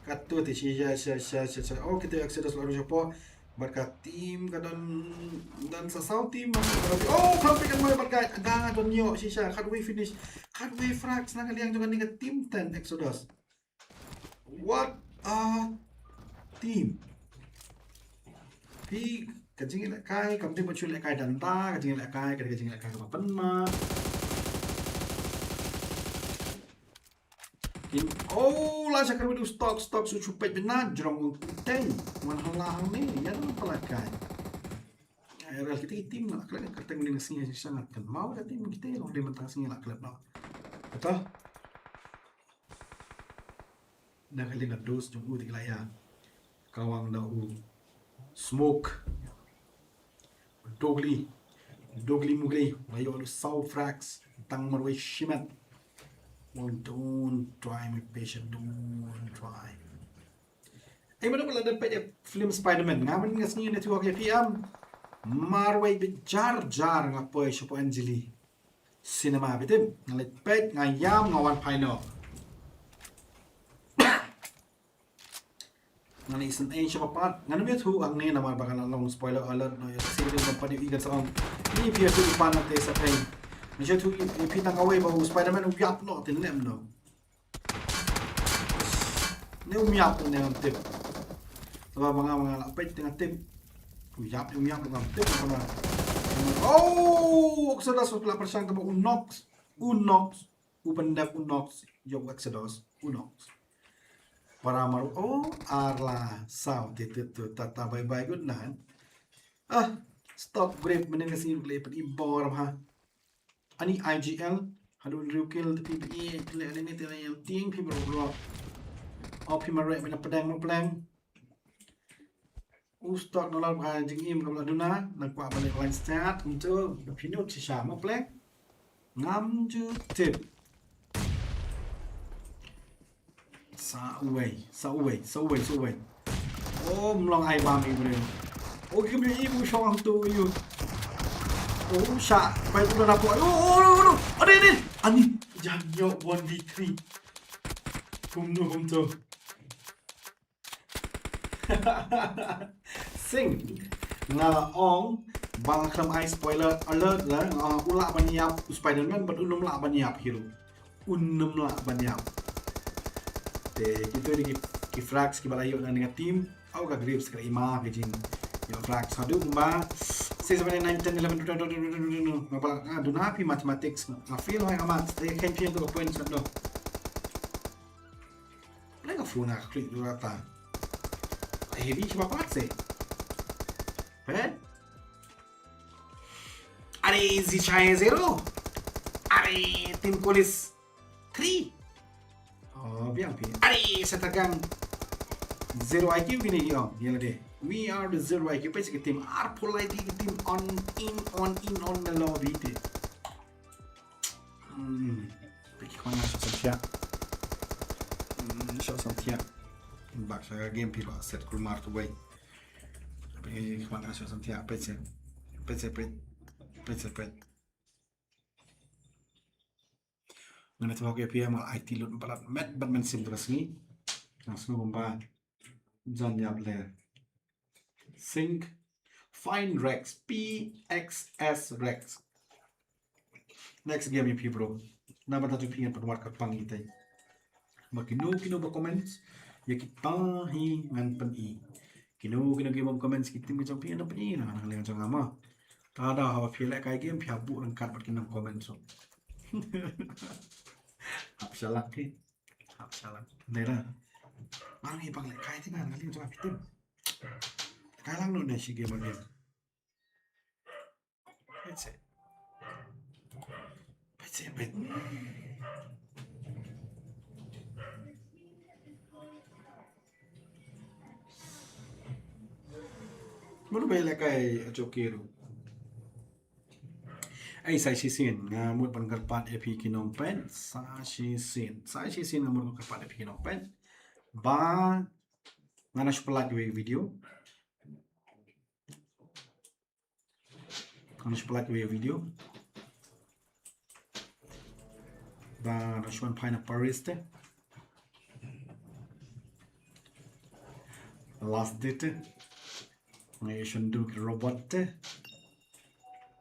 Katto te shi sha sha sha sha sha. Oh, kita Exodus la rung shapoh. Bad ka team ka don, don sa saw team. Oh, khlem peit kan wei bad ka, da don ïoh shisha, khatwei finish, khatwei frags na ka liang jong kane ka team ten Exodus. What a team. Phi, ka jingïalehkai kam dei ban shu lehkai danda, ka jingïalehkai, ka dei ka jingïalehkai kaba pynmah. Kin, oh, la shakar widu stock, stock su shu peit bina jrong u teng. Wan hala hangne, ïa dang pala kai. Ai, ral kita ki team na khlem ka teng ni sngi shisha ngat kan. Mau ka team kita long dei mynta sngi la khlem no. Kata. Na ka liang ka dos jong u te ki la ïa. Kawang da u Smoke. Dogly. Dogly Mugly. Wa ïoh lu saw frags. Tang marwei shimet. Well, don't try me, patient. Don't try. Ai, mano ba la dep peit ïa film Spider-Man. Nga man nga sngi ne tu ïa P M. Marwei beit jar jar nga poi shapoh Anjali Cinema beit. Nga leit peit, nga ïam, nga wan phai noh. Ngan ïaseng ei sha ba pat. Ngan ym ïathuh hangne namar ba kan long spoiler alert noh. Ïa ka sien ba pat ïa i kan sa ong. Ni phi ïathuh ba pat nangta sa phi. Nga shu tu i phi tang kawei ba u Spider-Man u ïap noh te ne em noh. Ne um ïap ne em tip. Taba ba nga ba nga la peit te nga tip. U ïap ne um ïap ne nga tip. Oh, Exodus u la pyrshang taba u Nox. U Nox. U pyndep u Nox. Ïa u Exodus. U Nox. Para mar, oh, ar la saw te te te tata bye bye good night. Ah, stock grip mynne ka sngi u la peit i bor ha. Ani I G L, haduh hynriew kill te phi peit, phi leh ne te leh tieng phi baroh baroh. Oh, phi mareh mynne pdeng ma pleng. U stock na la ka jingim ka la duna, na kwah ba leh line start, kumto, phi nud shisha ma pleng. Ngam ju tip. Sa uwei, sa uwei, sa uwei, sa uwei. Oh, mlong ai bam i breu. Oh, kim i bu shong tu yu. Oh, sa, pai tu na po. Oh, oh, oh, oh. Ade, ade. Ani, jam yo one v three. Kum nu, kum tu. Sing. Nga la ong, ba nga khlem ai spoiler alert la, nga ong u lah ban ïap u Spider-Man, but un ym lah ban ïap hero. Un ym lah ban ïap. Te, kito dei ki, ki frags kiba la ïoh na ka team. Au ka Grips ka ima ka jing. Ïoh frags haduh kumba. Six, seven, eight, nine, ten, eleven, twelve, twelve, twelve, twelve, twelve. Nga ba la, ah, duna phi mathematics. Nga fail hoi ka maths. Te, khein phi tu ka points haduh. Play ka phone ha ka klik dura ta. Heavy kiba pat se. Pet. Are Zichai zero. Are Team Kolis three. Oh, biang pi. Are Satagang zero I Q kini ki ong. Ïa lade. We are the zero I Q. Pet ki team. Ar polite ki team on in on in on the lobby te. Hmm. Peit ki khwan nga shah samthiah. Hmm, shah samthiah. Bak sha game phi ba set kulmar tu wei. Peit ki khwan nga shah samthiah. Peit se. Peit se peit. Peit se peit. Ngana tu hoke phi ma I T lut palat met bat men sim tu sngi. Nga sngew kumba jan ïap le. Sync. Find Rex. P X S Rex. Next game ïa phi bro. Naba ta tu phi ngan pynwad ka pang ïa tai. Ba kino kino ba comments ïa kita hi ngan pyni. Kino kino ki ba comments ki team ki jong phi ngan pyni na ngan leng jong nga ma. Ta da haba phi leh kai game phi hap buh ryngkat bad ki nong comments so. Hap shalak ki. Hap shalak. Dei da. Mar ngi pang leh kai te ngan ngan leng jong nga phi team. Kai lang no ne shi game game. Peit se. Peit se, peit. Mano ba ïalehkai ha Jong Ki ruh. Ei, sa shisien nga mut ban kyrpad ïa phi ki nongpeit, sa shisien, sa shisien nga mut ban kyrpad ïa phi ki nongpeit. Ba ngan shu pynlait ïa u video. Ngan shu pynlait ïa u video. Ba ngan shu wan phai na Paris te. Last day te. Nga ïa shon dum ki robot te.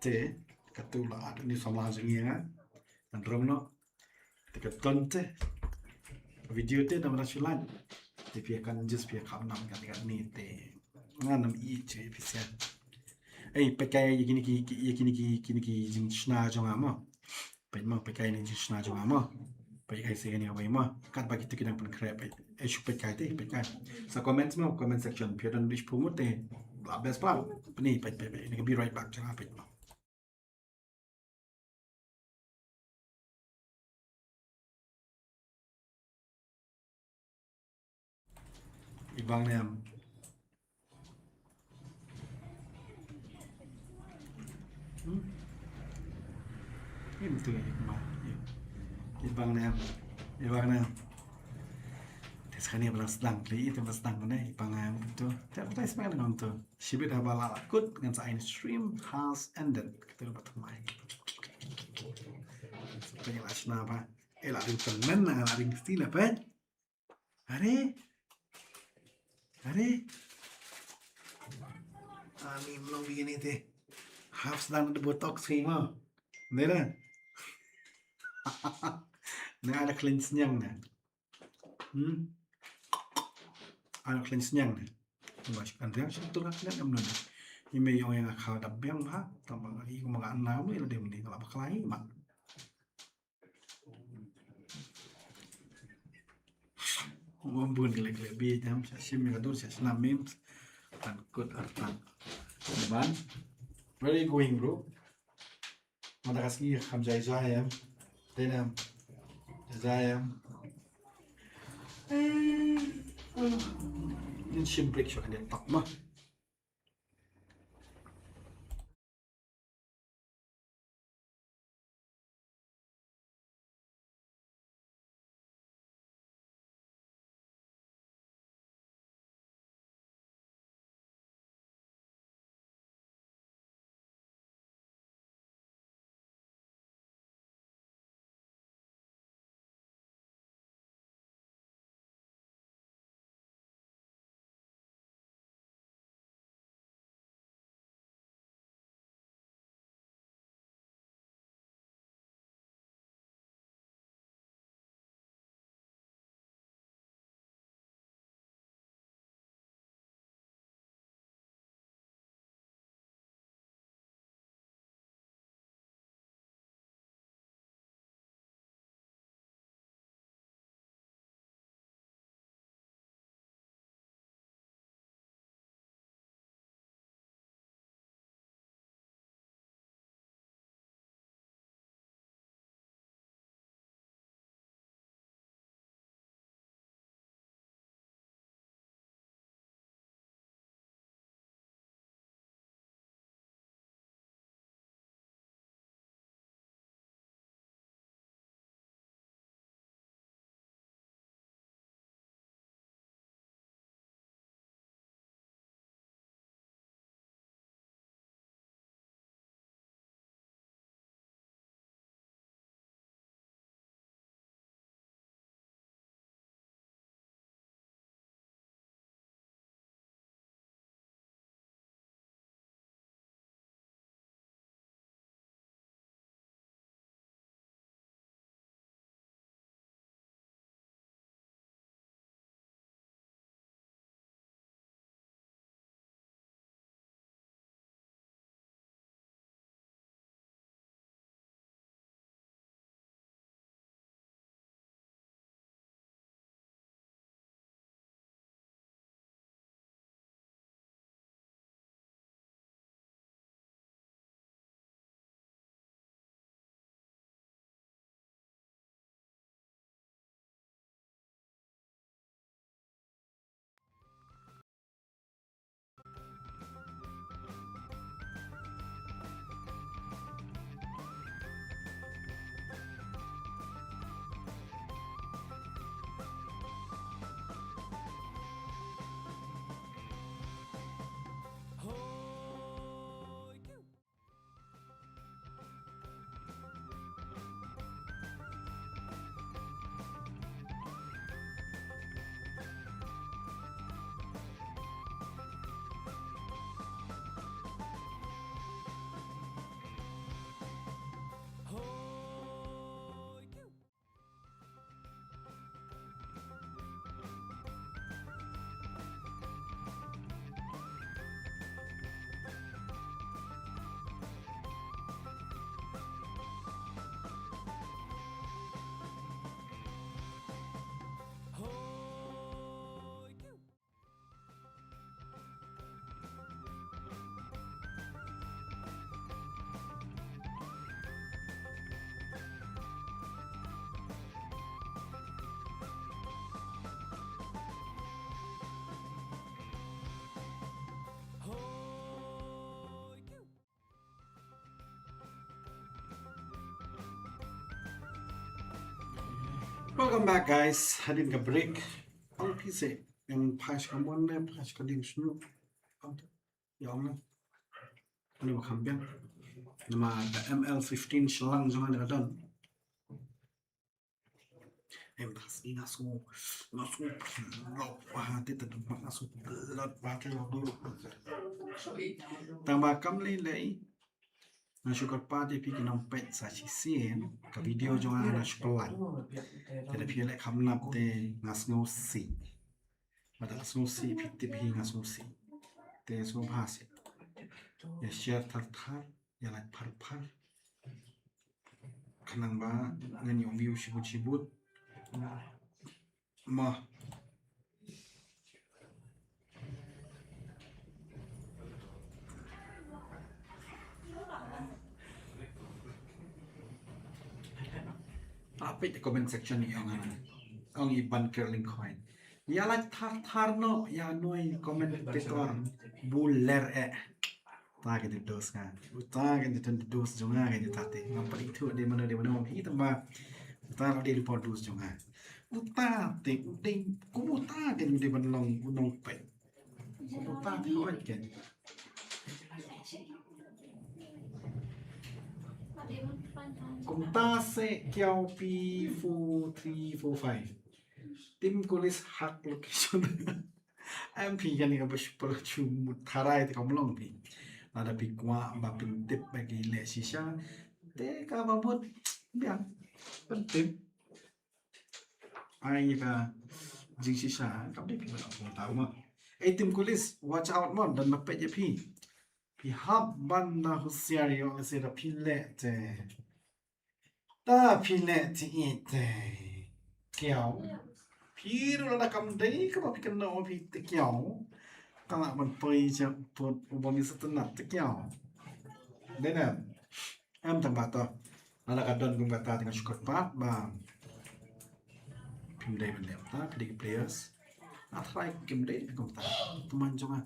Te. Katu la at ni samla jong ngi nga. Ngan rong noh. Te ka ton te. Video te da mana shu lait. Te phi kan just phi kham nam kan kan ni te. Nga nam i che phi sia. Ei, peit kai ïa kine ki, ki, ïa kine ki, kine ki jingshna jong nga mo. Peit mo, peit kai ne jingshna jong nga mo. Peit kai se kane kawei mo. Katba kito ki dang pynkhreh peit. Ei, shu peit kai te, peit kai. Sa comment mo, comment section. Phi don dish pumut te. La best pa. Peit, peit, peit. Ni ka be right back jong nga peit mo. I bang ne em. Hmm? Im tu i ma. I bang ne em. I bang ne em. Te skani bla sdang kli, i te bla sdang ne, i bang ne em tu. Te advertisement ngam tu. Shibit haba la kut ngan sa ein stream has ended. Kata ba thymmai. Peit la shna ba. Eh, la ring tymmen, la ring kti la peit. Are. Are. Ani mlong begini te. Half sdang de botox hi ma. Nera. Na ada khlaiñ sniang na. Hmm. Ada khlaiñ sniang na. Ba shi kan riang shi tu lah kena em na. Ime yong yang kha da biang ha. Tama i ko maga na mo ila dem ni kala baklai ma. Mambun gele gele bi jam sa sim ka dur sa slam mim. Tan kut artan. Ban. Where are you going, bro? Mata kaski kham jai jai em. Tenam. Jai em. Nin sim break shok kan tak ma. Welcome back, guys. Hadien ka break, ong phi seh, ym phash ka mon ne phash ka dieng shñiuh. Ong te, ïa ong ne. Ani ba kham biang. Namar ka M L fifteen shlang jong nga ka don. Em, das ni nga sngew, nga sngew pynlong bha te, te nga sngew pynlong bha te. Tang ba kam lei lei. Nga shu kyrpad ïa phi ki nongpeit sa shisien, ka video jong nga nga shu pynlait. Te lada phi leh kham nap te nga sngewsih. Lada sngewsih phi tip hi nga sngewsih. Te sngewbha seh. Ïa share thar thar, ïa like phar phar. Khnang ba ngan ïoh view shibun shibun. Mo. Peit comment section ïa nga. Ong i Ban Curling Coin. Ïa lait thar thar noh ïa noi commentator buler eh. Uta ka dei dos nga. Uta ka dei dos jong nga ka dei uta te. Ngam pat ithuh dei mano dei mano hi tang ba uta ka dei dos jong nga. Uta te u dei kum uta ka dei ban long u nongpeit. Kum uta te hooid ka. Kumta se Kiaw P four three four five. Team Kulis hak location. Em phi kane kaba shu pynlong shu mut tharai te kam long phi. Lada phi kwah ba pyntip ba ki leh shisha. Te kaba mut biang pyntip. Ai ka jingshisha kam dei phi ba la pyntaw mo. Ei Team Kulis, watch out mo, don ba peit ïa phi. Phi hap ban da husiar ïoh lehse da phi leh te. Da phi leh te ïeit te kiaw. Phi ruh lada kam dei kaba phi kynnoh phi te kiaw. Ka lah ban poi sha pud u bym ïa sngewtynnat te kiaw. Dei ne em? Em tang ba to. Lada ka don kum kata te nga shu kyrpad ba phim dei ban leh ta, phi dei ki players. Nga tharai kim dei kumta. Tymmen jong nga.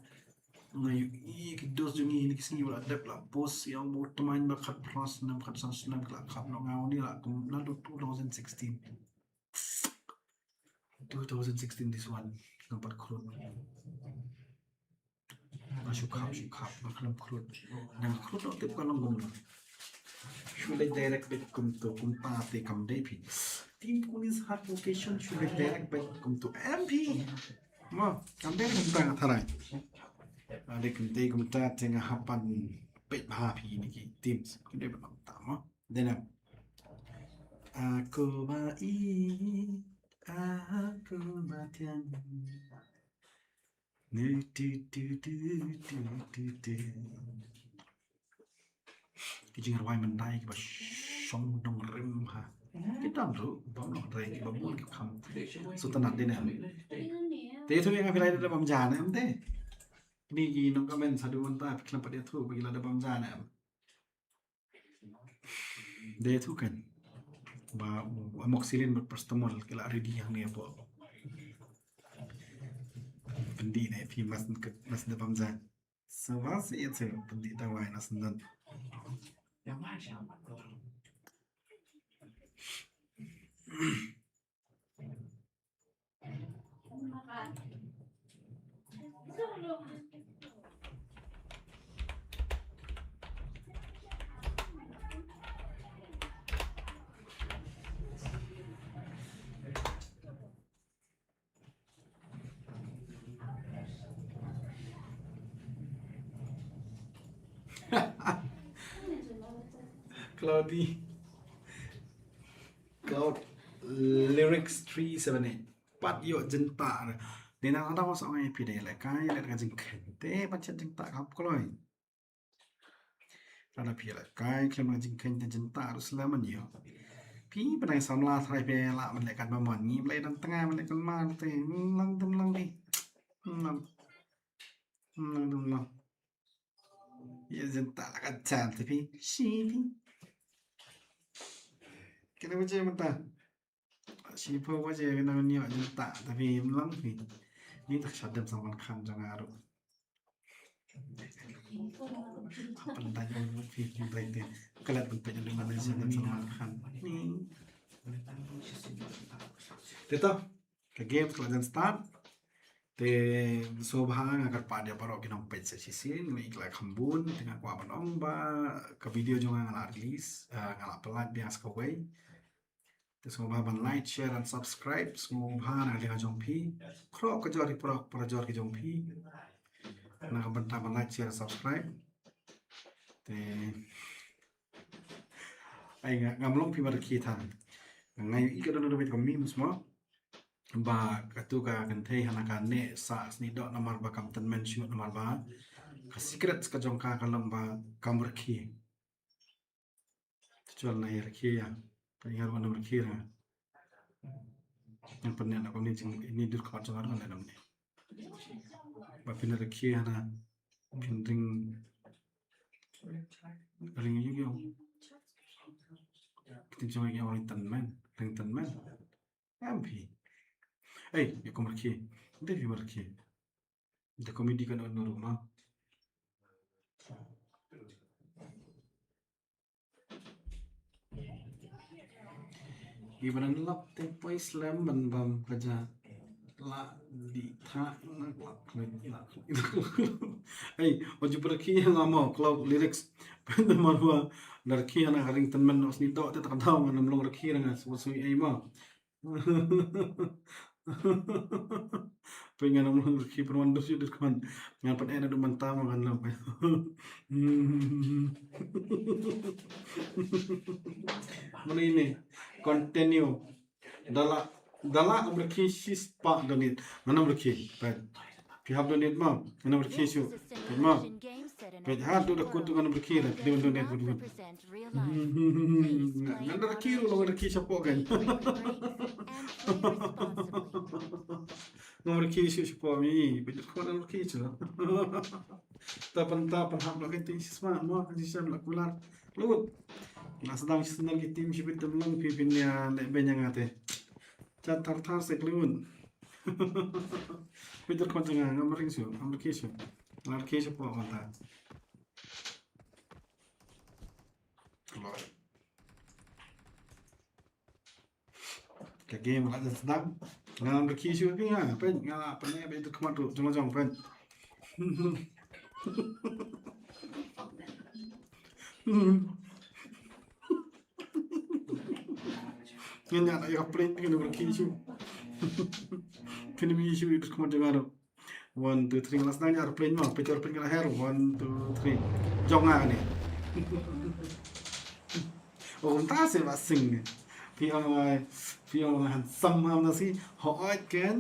Nga ïohi ki dos jong ngi kine ki sngi ba la dep la post ïa u tymmen ba khatphra snem khatsan snem ka la khap noh, nga uni la kum naduh two thousand sixteen. Two thousand sixteen this one. Nga pat khrud. Nga shu khap shu khap nga khlem khrud. Nga khrud noh tip ka long kumno. Shu leit direct beit kumto kumta te kam dei phi. Team Kulis hak location shu leit direct beit kumto em phi. Mo, kam dei kumta nga tharai. Lada kam dei kumta te nga hap ban peit bha phi ne ki teams. Kam dei ban kumta mo. Dei ne em? Aku ba i, aku ba thiang. Du, du, du. Ki jingrwai mynta kiba shong nongrim ha. Ki don ruh bym nongrim, kiba bun ki kham sngewtynnat, dei ne em? Te ïathuh ïa nga phi la da bam ja ne em te. Kine ki nongcomment sa du mynta phi khlem pat ïathuh ba ki la da bam ja ne em. Dei ïathuh kan ba u amoxicillin bad paracetamol ki la ready hangne hapoh. Pyndih ne phi, mas, mas da bam ja. Sa ba se ïa se pyndih dawai na sendon. Cloudy. Cloud Lyrics three seven eight. Pat ïoh jingtah. Dei na lada sa ong ïa phi dei lehkai leh ka jingkheiñ te pat shet jingtah ka hap kloi. Lada phi lehkai khlem ka jingkheiñ te jingtah ruh slem ban ïoh. Phi pynai samla tharai phi lah ban leh kat ba mon, ngi leh dang tnga ban leh kulmar te. Lang dum lang phi. Lang. Lang dum lang. Ïa jingtah la ka jan te phi. Shi phi. Kine ba je mynta. Shi phi ba je kine ba ïa jingtah te phi mlang phi. Ni tak shadem Salman Khan jong nga ruh. Hapdeng jong phi phi te. Kalat ban peit jong man jong Salman Khan. Ni. Te to. Ka game ka la jan start. Te sngewbha nga kyrpad ïa baroh ki nongpeit sa shisien, ngi la kham bun, te nga kwah ban ong ba ka video jong nga nga la release, eh, nga la pynlait biang sa kawei. Te sngewbha ban like, share and subscribe, sngewbha na ka liang jong phi. Khroh ka jor ïa baroh para jor ki jong phi. Na ka bynta ban like, share and subscribe. Te Ai nga, ngam long phi markhie than. Nga ïohi ka don ruh bad ka memes mo. Ba katu ka kynthei hana ka neh sah snieh doh namar ba kam tymmen shuh namar ba ka secret ka jong ka ka long ba kam rkhie. Chwal na ïa rkhie ïa. Ka ïa ruh na rkhie ra. Ngan pynneh na kumne jing ini dur khmat jong nga ruh ngan leh kumne. Ba phin rkhie hana phin ring ring ïu ïu. Kti jong ïa ring tymmen, ring tymmen. Em phi. Ei, ïa kum rkhie. Dei phi markhie. Da comedy ka don ruh ma. Iba nan lap te poi slem ban bam ka ja la di tha na klak klik la. Ei, oju perki nga mo klok lyrics. Pen marwa narki ana ring tymmen os ni dok te tak dau ngan long rki nga sui ei mo. Pe ngan ym rkhie pynwan dus ïa dut khman. Ngan pyneh na dut mynta ma ngan lam. Mane ine. Continue. Da la, da la ym rkhie shispah donate. Ngan ym rkhie. Peit. Phi hap donate ma. Ngan ym rkhie shuh. Peit ma. Peit ha tu da kut tu ngan ym rkhie da. Phi donate. Ngan da rkhie ruh long rkhie shapoh kan. Ngam rkhie shuh shapoh mi, bit khot ngam rkhie shuh. Ta pan ta pan hap la ka ting shisma mo ka shisha la kular. Lut. La sdang shisna ki tim shibit dam lang phi phin ïa leh beiñ ïa nga te. Chat thar thar sek lut. Bit khot jong nga ngam ring shuh, ngam rkhie shuh. Ngam rkhie shuh shapoh man ta. Kloi. Ka game la jan sdang. Nga lam rkhie shuh phi nga, peit nga la pyneh beit tu khmat tu jong jong peit. Ngan ïa na ïa pyneh ngan rkhie shuh. Pyneh mi shuh tu khmat jong nga tu. One, two, three, last nine airplane mo, picture plane kena her, one, two, three. Jong nga ni. Oh, ta se ba sing ni. Phi ong ai, phi ong handsome ham na si, ho oi ken.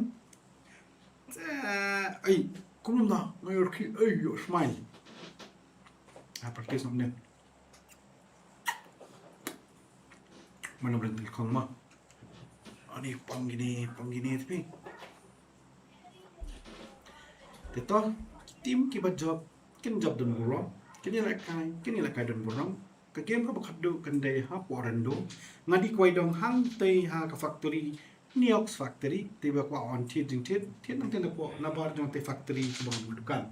Eh, ai, kulum da, na yor ki, ai, yo, smile. Ah, practice nom ni. Mana bring tilkong mo. Ani pang gini, pang gini tapi. Te to, ki tim kiba jop, kin jop don burom, kin ïalehkai, kin ïalehkai don burom. Ka game kaba khadduh kan dei hapoh Rando. Nga dei kwai dong hangtei ha ka factory, Neox factory, te ba kwah wan thied jingthied, thied nangtei napoh nabar jong te factory kaba ngan dukan.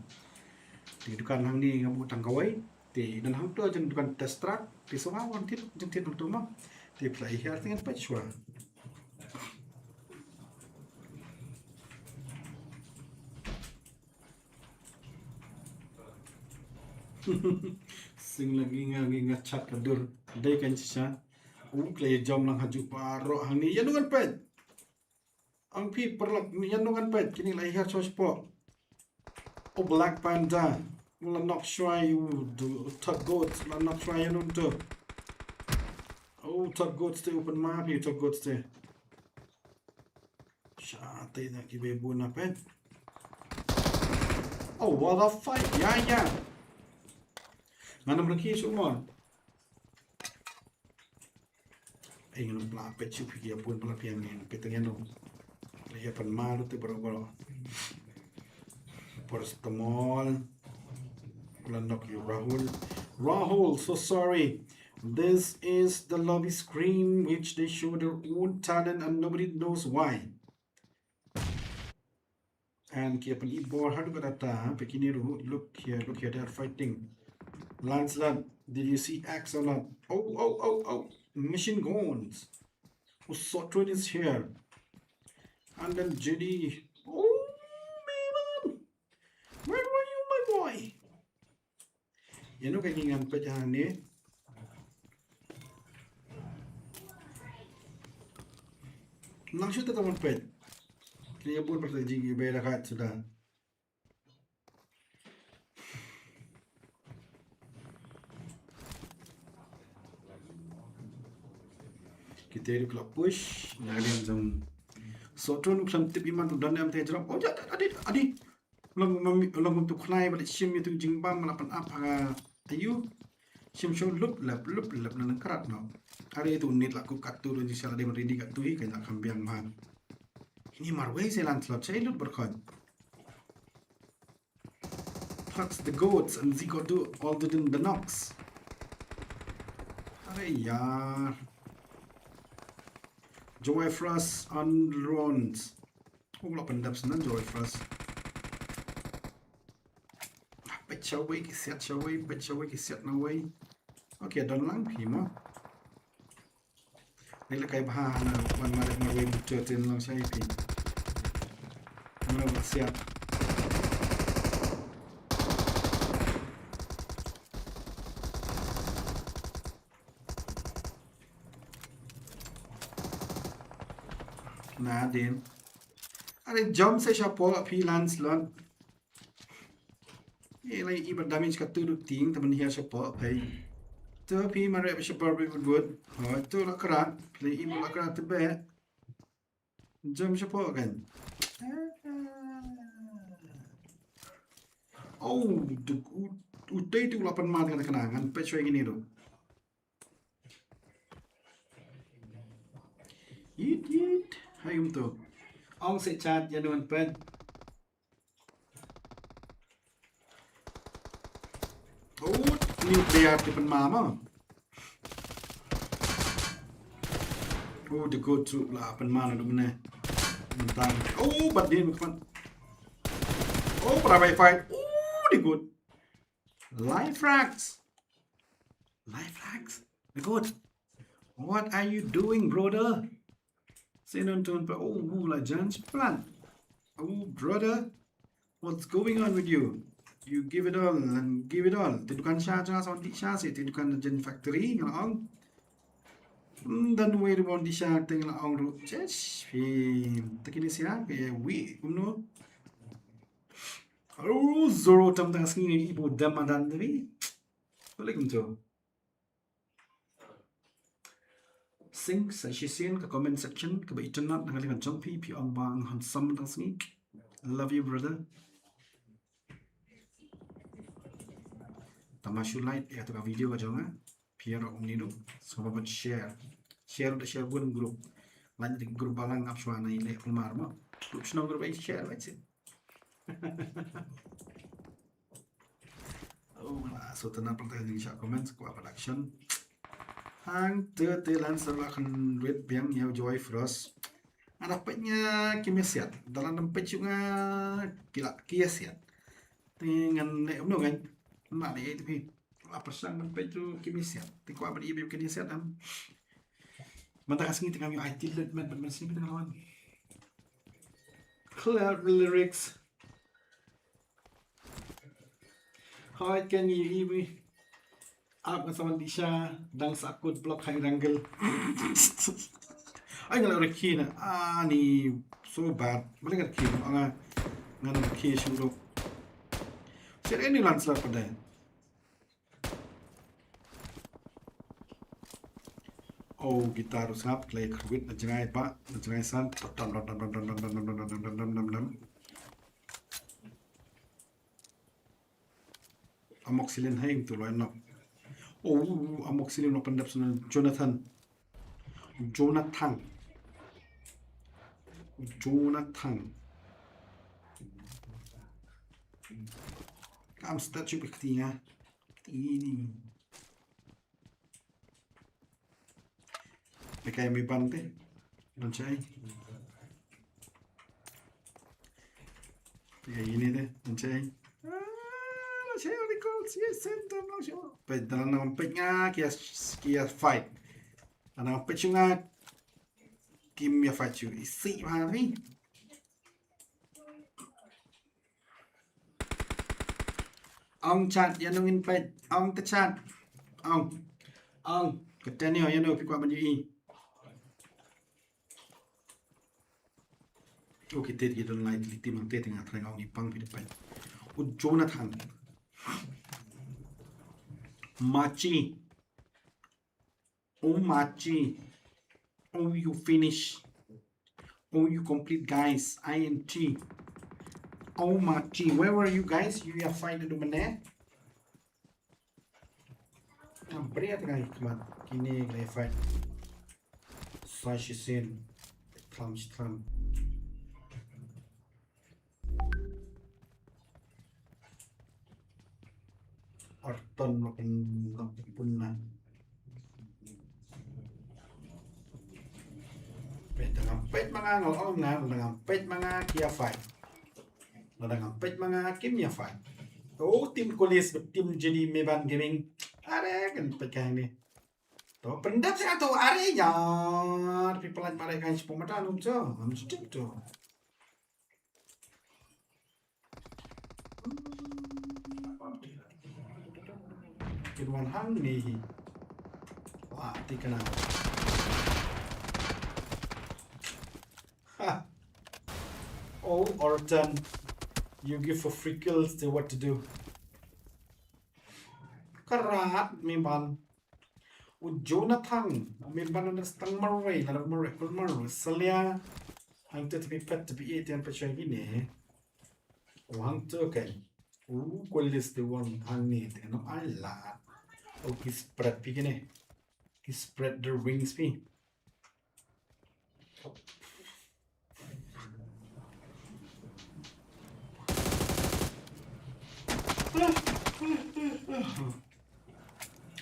Te dukan hangne nga buh tang kawei. Te don hangto jong dukan test track, te shuwa wan thied jingthied hangto mo. Te phi la hiar te ngan peit shuwa. Sing lagi nga ngi nga chat ka dur. Dei kan shisha. U klei jom lang ha ju baroh hangne ïa ngan peit. Ang phi paralok ïa ngan peit kine la hiar shuwa shapoh. O Black Panther. U la nok shuwa u Thug Goats la nok shuwa ïa ngan tu. O Thug Goats te u pynma phi Thug Goats te. Sha te na ki be bun na peit. Oh, what the fuck? Ya, ya. Ngan ym rkhie shuh mo. Ai ngan pla peit shuh phi ïa bun pla phi ïa ngen peit ngen no. Ïa pan ma lu te bro bro. Paracetamol. La nok ïa u Rahul. Rahul, so sorry. This is the lobby screen which they show their own talent and nobody knows why. And ki ïa pyn-i bor haduh katta, ha, peit kine ruh, look here, look here, they are fighting. Lancelot, did you see Axe or not? Oh, oh, oh, oh, machine guns. Usotun is here. And then J D. Oh, man. Where were you, my boy? Ïa no ka ngi ngan peit hangne. Nang shu te ka mon peit. Kine ïa bun peit jing ïa bai rakat suda. Te ruh ka la push na ka liang jong Sawtun, u khlem tip i man tu don em te jrong. Oh, ja, adi, adi. Long mami, long tu khnai ba la shim ïa tu jingbam ba la pynap ha ayu. Shim shu lup lep, lup lep na nang krat no. Are tu nit la kup katu don jingshah la dei ban ready katu hi ka la kham biang man. Ini marwei se Lancelot, shai lut berkhon. Hugs the goats and Zico do all the din the knocks. Are yaar. Joy Frost on runs. Oh, la pyndep sna Joy Frost. Peit shawei ki siat shawei, peit shawei ki siat nawei. Okay, don lang phi mo. Ni la kai bha na wan mare mare butcher tin long shai phi. Ano ba siat. Na din. Are jump se shapoh phi Lancelot. Ye lai i ba damage ka tu du ting ta ban hiar shapoh phai. Tu phi mare ba shapoh bi bud bud. Ho tu la krat. Phi lai i ba la krat tu be. Jump shapoh kan. Oh, tu u, u tei tu la pan mat kan kana ngan peit shwai kini tu. Yit yit. Hai um tu. Ong se chat ya nuan peit. Oh, nuclear ti pynma ma. Oh, the good to la pynma na dumne. Mentang. Oh, but din kman. Oh, para bai fight. Oh, the good. Life racks. Life hacks? Good. What are you doing, brother? Sinon tun pa, oh, la jan plan. Oh, brother, what's going on with you? You give it all and give it all. Te dukan sha jong nga sa wan dih sha se, te dukan jan factory nga la ong. Hmm, dan wei ruh wan dih sha te nga la ong ruh. Chesh, phi. Te kine sia ke wi kumno. Oh, zoro tam tang sngi ni ibu dam madan tadi. Balik kumto. Sing sa shisien ka comment section kaba itynnad na ka liang jong phi, phi ong ba nga handsome tang sngi. Love you, brother. Tama shu like ïa kata ka video ka jong nga. Phi ïa ong ni du. Sngewbha ban share. Share da share bun group. Like da group balang ap shwa na i leh pynmar mo. Group shnong group ai share like sih. Oh, la, so tana pang tang jingshah comment, squad production. Hang te te Lancer la khan red biang ïa u Joy Frost. Nga da peit nga ki mesiat, da la nam peit shu nga ki la ki siat. Te ngan ne umno ngan. Ma ne te phi. La persang nam peit tu ki mesiat. Te kwa ba di ibe ki siat am. Manta ka sngi te ngam ïoh ai tilet met ban sngi te ngam wan. Clear lyrics. Hoi, ken yi iwi. Ap nga sawan di sha dang sa kut blok hai ranggel. Ai nga la rakhi na. Ah, ni so bad. Balik rakhi na. Nga nga na rakhi shu dok. Share any Lancelot pada. Oh, guitar u sngap, play khrwit na jngai ba, na jngai san. Dam, dam, dam. Amoxicillin hai tu loin nok. Oh, amoxicillin nok pendap sana Jonathan. Jonathan. Jonathan. Kam statue bekti ya. Ini. Pekai mi ban te. Don chai. Pekai ini te. Don chai. Ah, don chai, what do you call? Yes, center, no show. Pe dalam nama pek nga kia, kia fight. Ana pek nga kim ya fight chu. Isi mari. Ong chat, ïa nong in peit. Ong te chat. Ong. Ong. Ka Daniel, ïa nong phi kwah ban ïohi. Okay, te ki don lai li tim te nga trai ong i pang phi de peit. U Jonathan. Machi. U Machi. Oh, you finish. Oh, you complete, guys. I N T. Oh, Marty, where were you guys? You are fine to do mane. Am bria tengah ikmat. Kini lagi fight. Sa shisien. Tram, tram. Orton makin makin punna. Pet tengah pet manga ngal ong na tengah pet manga kia fight. Tengah pet manga kim ya fight. Oh, tim kulis tim jadi meban gaming. Are kan pet kah ini. To pendap sih tu are ya. Tapi pelan pare kan sepuluh mata num so. Am step tu. Kin wan hangne hi. Wah, ti kana. Ha. Oh, Orton. You give for free kills, they what to do. Karat, meban. U Jonathan, meban na stang marwei, na marwei, kul marwei, salia. Hangtu tapi pet tapi e tian pachai gini. Wang tu kan. U kulis tu wang hangne tu kan. Ala. Oh, ki spread pi kene. Ki spread the wings pi.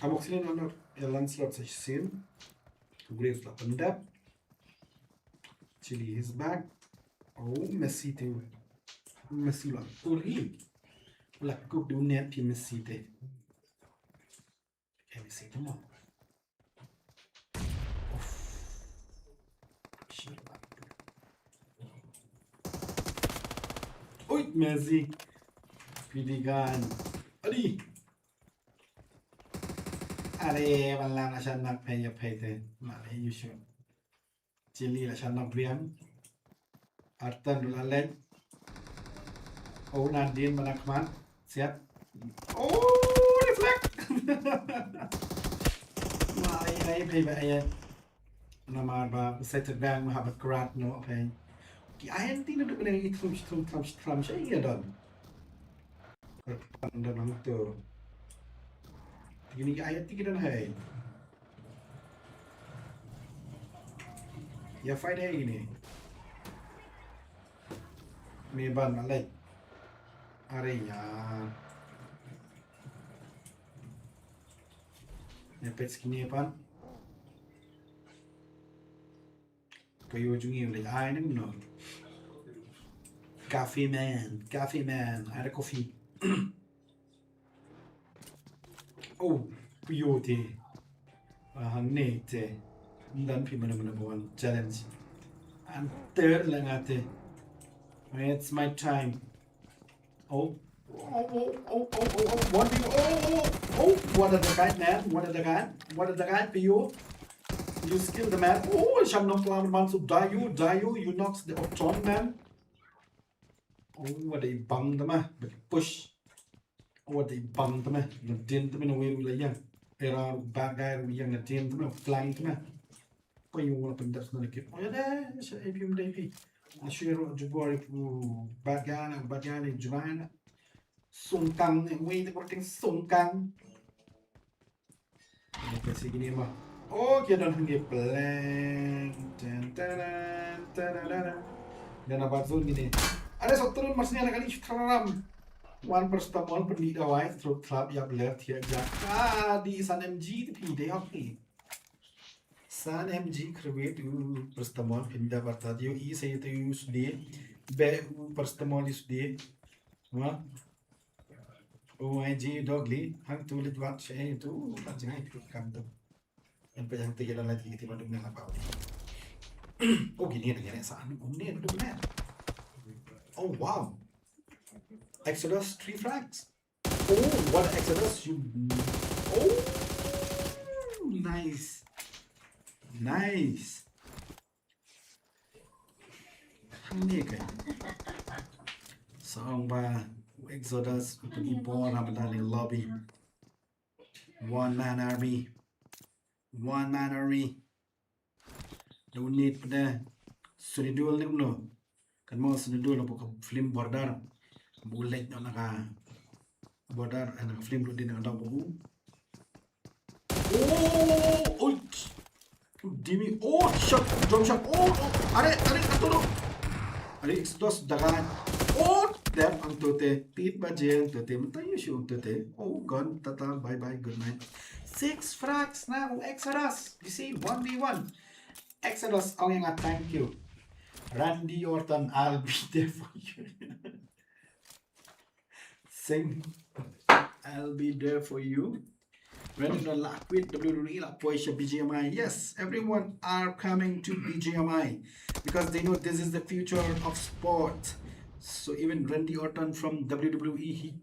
Abok sini nang ya Lancelot sa shisien. Graves la pendap. Chili is back. Oh, Messi tu. Messi la kuri. La kuk du net pi Messi te. Okay, Messi tu mo. Oi, Messi. Pidigan. Adi. Are, malang asal nak pay ya pay te. Male, you sure. Chili la shan nok riang. Artan du la lek. Oh, Nadine mana kmat. Siap. Oh, deflect. Wah, ai ai pay ba ai. Nama ba set bang ma habat krat no pay. Ki ayan ti na du bene i trum trum trum trum shay ya don. Artan da nang tu. Ti ni ayan ti ki don hai. Ya fight hai ini. Meban alai. Are ya. Ya pet skin ni pan. Kayo jungi ulai ai nem no. Coffee man, coffee man, ada coffee. Oh, puyo te. Ah, ne te. Ndan pi mana mana buan challenge. Anter la nga te. It's my time. Oh. Oh, oh, oh, oh, oh, oh, what do you, oh, oh, oh, what are the guy, man? What are the guy? What are the guy for you? You skill the man. Oh, sham nok lam man so die you, die you, you knocks the optron, man. Oh, what a bang the man. But push. Oh, what a bang the man. The din the man away with the young. Era bad guy with young, the din the man, flank the man. Pay yung wala pendas na lagi. Oh, ya deh, sa A P M D P. Ashu ro jubor ipu bad guy na, bad guy ni juana. Sungkang, eh, wei te korting sungkang. Ini pesi gini mah. Oh, kia don hangi blank. Ten, ten, ten, ten, ten. Dan apa zone gini. Ada satu turun maksudnya anak kali traram. One paracetamol pendi dawai, throat trap, yap left, ya jak. Ah, di san M G tu pi deh, okay. San M G khrwit u paracetamol pynda barta dio i se tu u sdie. Be u paracetamol i sdie. Ma. U ai ji dogli hang tu lit wat se tu pat jingai tu kam tu. En pe yang te jalan lagi kita madu mena pau. Oh gini ada gini san. Oh ni ada mena. Oh wow. Exodus three frags. Oh, what an Exodus! You. Oh, nice, nice. Hangne kai. Song ba Exodus pagi bor ha benda ni lobby. One man army. One man army. Da u need pde. Suri dul ne kumno. Kan mo suri dul na ka film Border. Ba u leit na ka Border, eh, na ka film ruh dei na ka dong ba u. Oh, oh, dimi, oh, shot, jump shot, oh, oh, are, are, ato no. Are, Exodus daga. Oh, dep ang tote, tit baje ang tote, mata yu shu ang tote. Oh, gone, tata, bye bye, good night. Six frags na u Exodus. You see, one v one. Exodus, ong ïa nga thank you. Randy Orton, I'll be there for you. Sing, I'll be there for you. Randy Orton la quit W W E, la poi sha B G M I. Yes, everyone are coming to B G M I because they know this is the future of sport. So even Randy Orton from W W E,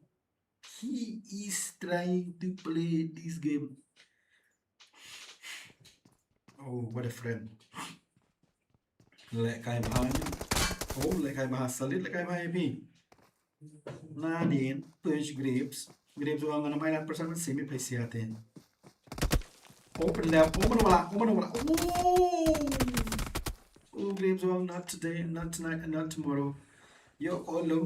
he he is trying to play this game. Oh, what a friend. Lehkai bha. Oh, lehkai bha. Salute lehkai bha ïa phi. Nadin, push Grapes. Grapes u ong ngan ai lad percent, simi phi sia te. Oh, pynlep. Oh, mano wala. Oh, mano wala. Oh. Oh, Grapes u ong not today, not tonight, and not tomorrow. Yo, oh, lum.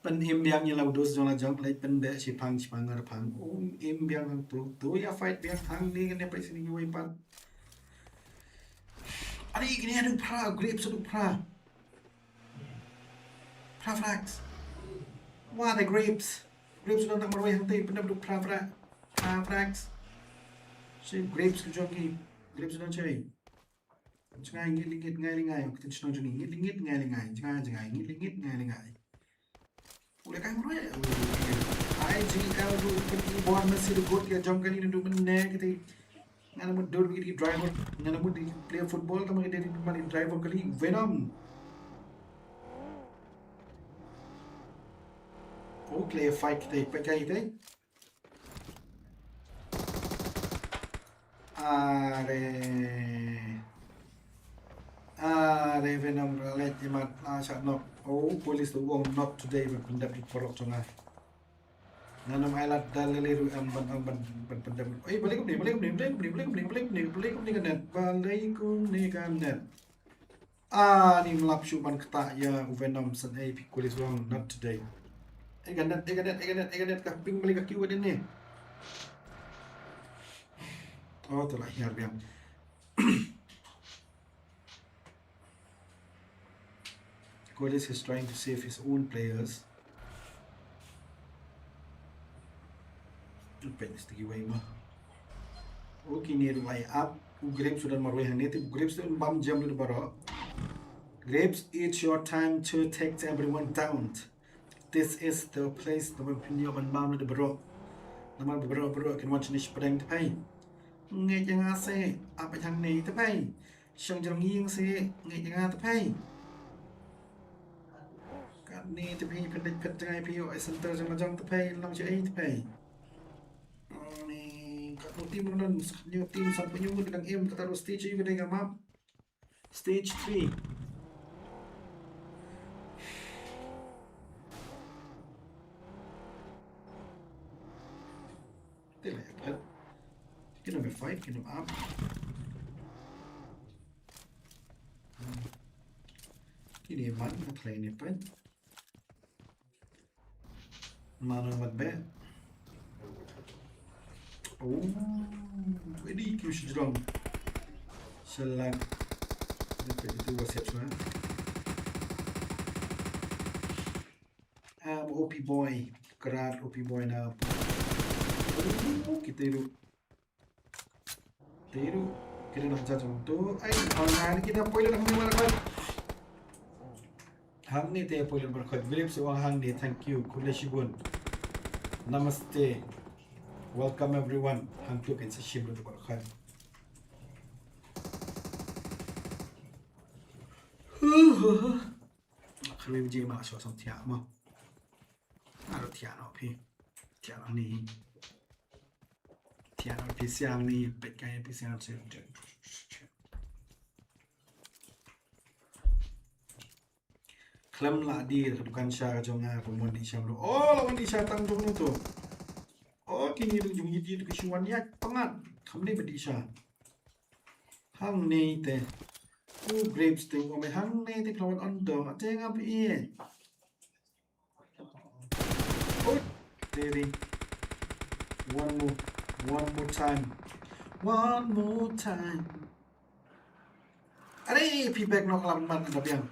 Pyn im biang ïa la u dos jong la jong, leit pynbeh shiphang shiphang ngar phang. Um im biang hangto. To ïa fight biang hangne, kane peit sini kiwei pat. Are kine ïa du phra, Grapes du phra. Phra frags. What the Grapes? Grapes u don tang marwei hangtei, pyndep du phra fra. Phra frags. Shi Grapes ka jong ki. Grapes u don shi. Jngai ngit li ngit ngai li ngai. Ong kata shnong jong ngi. Ngit li ngit ngai li ngai. Jngai jngai ngit li ngit ngai li ngai. U lehkai marwei. Ai G L ruh pyn-i bor na si ruh got ïa jong kane naduh mynne kata. Ngan mut dur ïa ki driver. Ngan mut ïa ki player football tang ma ki dei ki driver kali Venom. Oh, clear fight kata, peit kai kata. Are. Are Venom ra leit imat na shah knock. Oh, police tu wong not today ban pyndep ïa ki paralok jong nga. Ngan ym ai lad da lei lei ruh em ban, em ban, ban pyndep. Oi, balei kumne, balei kumne, balei kumne, balei kumne, balei kumne, balei kumne ka net, balei kumne ka net. Ah, ni mlap shu ban kata ïa u Venom san ei phi kulis wang not today. Ei ka net, ei ka net, ei ka net, ei ka net ka ping balei ka kiew ka net ne. Oh, to la hiar biang. Kolis is trying to save his own players. Peit sticky way ma. Okay, ni ruh lai up. U Grapes u don marwei hangne te u Grapes u don bam jam lut baroh. Grapes, it's your time to take everyone down. This is the place the ban pynïoh ban bam lut baroh. Namar baroh baroh kin wan shane shapdeng te phai. Ngeit ïa nga se, ap hangne te phai. Shong jrong ïing se, ngeit ïa nga te phai. Katne te phai, pynleit phet jngai phi ïoh ai center jong la jong te phai, lam shu ai te phai. Ni katno team ruh nan, katno team, san pynïoh ngut dang im, kata ruh stage ïa ka dei ka map. Stage three. Te la ïa phet. Kine me fight, kine me up. Kine man, ka thlai ne peit. Mano mat be. Oh, wedi kiew shi jrong. Shalak. Depe itu wasep sha. Ah, O P boy. Krat O P boy na. Oh, kita itu. Te ruh, ki dang jat jong to. Ai, hangne ki dang poi lut hangne markhot. Hangne te poi lut markhot. Grapes u ong hangne, thank you. Khublei shibun. Namaste. Welcome everyone. Hangto kin sa shim lut markhot. Khlem je ma shu song thiah mo. Aro thiah noh phi. Thiah noh ni. Thiah noh phi siang ni, peit kai phi siang. Khlem la die ka dukan sha ka jong nga, pynwan die sha mano. Oh, la wan die sha tang jong no to. Oh, kine ruh jong ïit ïit ki shu wan ïaid pyngngad. Khamne ba die sha. Hangne te. U Grapes te u ong hangne te ka la wan on dong. Ate nga phi. Oh, te te. One more. One more time. One more time. Are, phi back nok lam man da biang.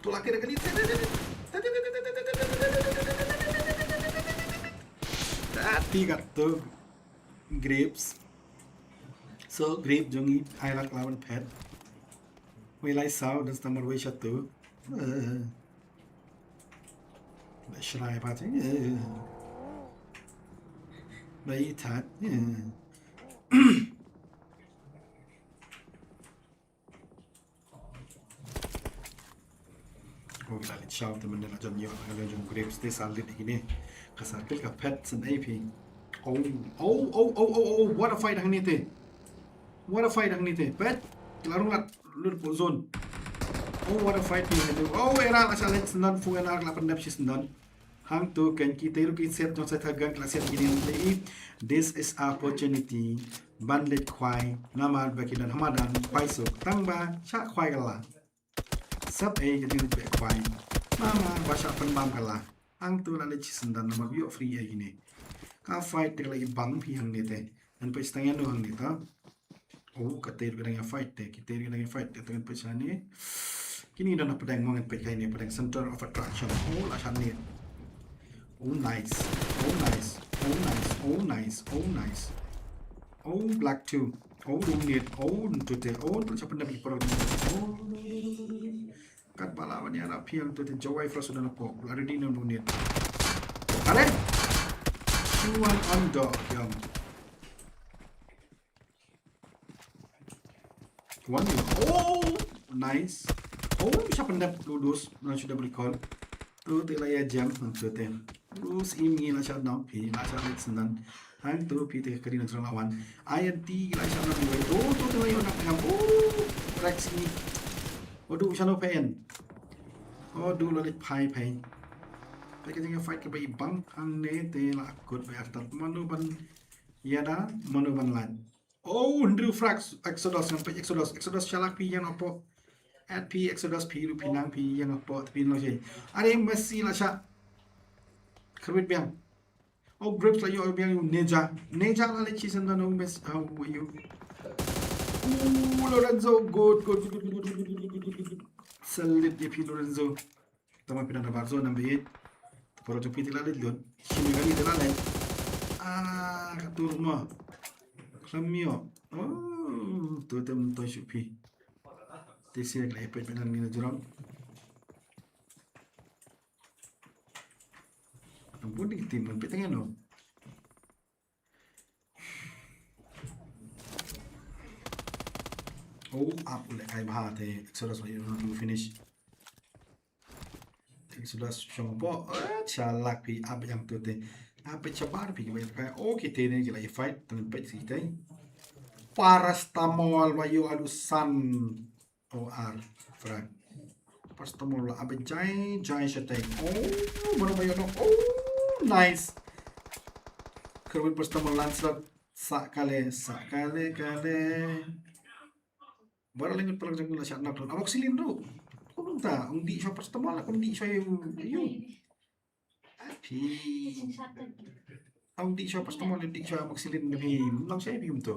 Tu laki dah kali. Tadi kat tu Grapes. So Grape jong i ai lak lawan phet. Wei lai saw dan stammer wei shatu. Eh. Ba shrai pa te. Eh. Ba i that. Eh. Oh, la leit shaw te mynne la jan ïoh la jan jong Grapes te sa leit ïa kine. Ka circle ka phet shen A P. Oh, oh, oh, oh, oh, oh, what a fight hangne te. What a fight hangne te. Phet, ki la rung lat lut hapoh zone. Oh, what a fight hangne te. Oh, era la sa leit shen don fu era la pyndep shi shen don. Hangto kein kitei ruh ki set jong Saidagan ki la set kine, ong te i. This is opportunity ban leit khwai namar ba ki don ha madan khwai suk tang ba shah khwai ka la. Sep ei ka jingleit beh khwai namar ba shah pynbam ka la. Hangto la leit shi shen don namar ïoh free ei kine. Ka fight te ka la i bang phi hangne te. Ngan peit tang ïa no hangne ta. Oh, katei ruh ka dang ïa fight te, kitei ruh ka dang ïa fight te, tang ngan peit shane. Kine don ha pdeng mo, ngan peit kaei ne pdeng center of attraction. Oh, la shane. Oh, nice. Oh, nice. Oh, nice. Oh, nice. Oh, nice. Oh, black two. Oh, ruh nit. Oh, ntu te. Oh, ntu shah pynbam ki parot. Oh, katba la ban ïarap phi hangto te Jowai Frost u don hapoh. La ready ne ruh nit. Are. Two one on dog, yum. One. Oh, nice. Oh, shah pyndep Ludus. Nang shu double recall. Tu te la ïa jam hangto te. Ludus im ngi la shah knock phi, la shah leit shen don. Hangto phi te ka ri na jrong la wan. I N T la shah knock wei. Oh, tu te la ïa knock ngam. Oh, Rex ni. Oh, du shano phi en. Oh, du la leit phai phai. Phi ka jingïa fight kaba i bang hangne te la kut ba artat. Mano ban ïada, mano ban lait. Oh, hynriew frag Exodus, ngan peit Exodus, Exodus shalak phi ïeng hapoh. At phi Exodus phi ruh phi nang phi ïeng hapoh, phi nang shei. Are Messi la shah. Kyrwit biang. Oh, Grapes la ïoh biang ïa u Neja. Neja la leit shi shen don, oh, Messi, how are you? Ooh, Lorenzo, good, good, good. Salute ïa phi Lorenzo. Tang ba phi don ha bor zone number eight. Te paralok jong phi te la leit lut. Shim ïa ka ri te la leit. Ah, ka tur mo. Khlem ïoh. Oh, to te myntoi shuh phi. Te sha ka la ïa peit peit nangne na jrong. Tang bun ki team ngan peit tang ïa no. Oh, ap u lehkai bha te Exodus ba ïoh to finish. Exodus shong po, eh, shalak phi ap ïa to te. Ap shabar phi ki ba ïa kai. Oh, kite ne ki la ïa fight, tang peit shi te. Paracetamol ba ïoh alusan. O R, frag. Paracetamol la ap jai jai shatei. Oh, mano ba ïoh no. Oh, nice. Kerwin paracetamol landslot. Sa kale, sa kale, kale. Bara lengit paralok jong ngi la shah knock. Amoxicillin ruh. Kumta, ong dih shuwa paracetamol, ong dih shuwa ïa u. Phi. Ong dih shuwa paracetamol, dih shuwa amoxicillin phi. Nang shuwa phi kumto.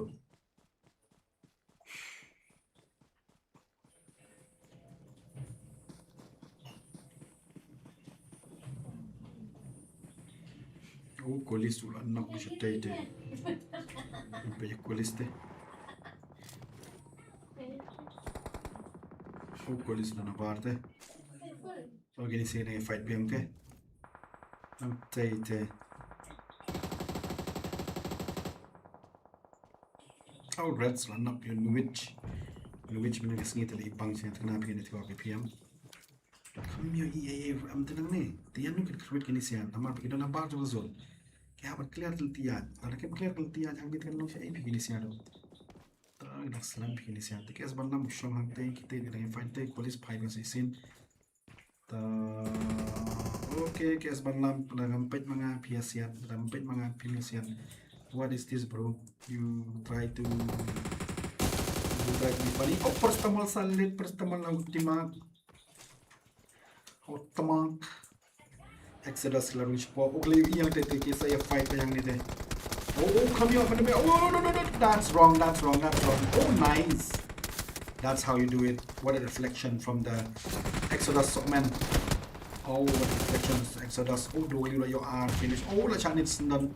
Oh, Kolis u la knock shatei te. Peit Kolis te. Oh, Kolis u la na bar te. Oh, kine sien ngi fight biang te. Nang tei te. Oh, Reds la knock ïa u Nuwich. Nuwich mynne ka sngi te la i bang sien te kane phi ne te ka P M. Kam ïoh i ei ei am te nangne. Te ïa nu kin kyrwit kine sien. Namar phi ki don na bar jong ka zone. Ki hap ban clear te lynti ïaid. Lada kim clear te lynti ïaid hangtei te kan long sha ei phi kine sien ruh. Te dak slem phi kine sien. Te K S Banlam u shong hangtei, kite ki dang fight te, Kolis phai ban shisien. Ta, okay, K S Banlam, da ngam peit ma nga phi ïa siat, da ngam peit ma nga phi ïa siat. What is this, bro? You try to, you try to be funny. Oh, paracetamol, solid paracetamol, na ultima. Ultima. Exodus la rush po. Oh, kali yang te te kisa ya fight yang ni te. Oh, oh, come here, come here. Oh, no, no, no, no. That's wrong, that's wrong, that's wrong. Oh, nice. That's how you do it. What a reflection from the Exodus, man. Oh, what a reflection, Exodus. Oh, do you, you are finished. Oh, la chanit sendan.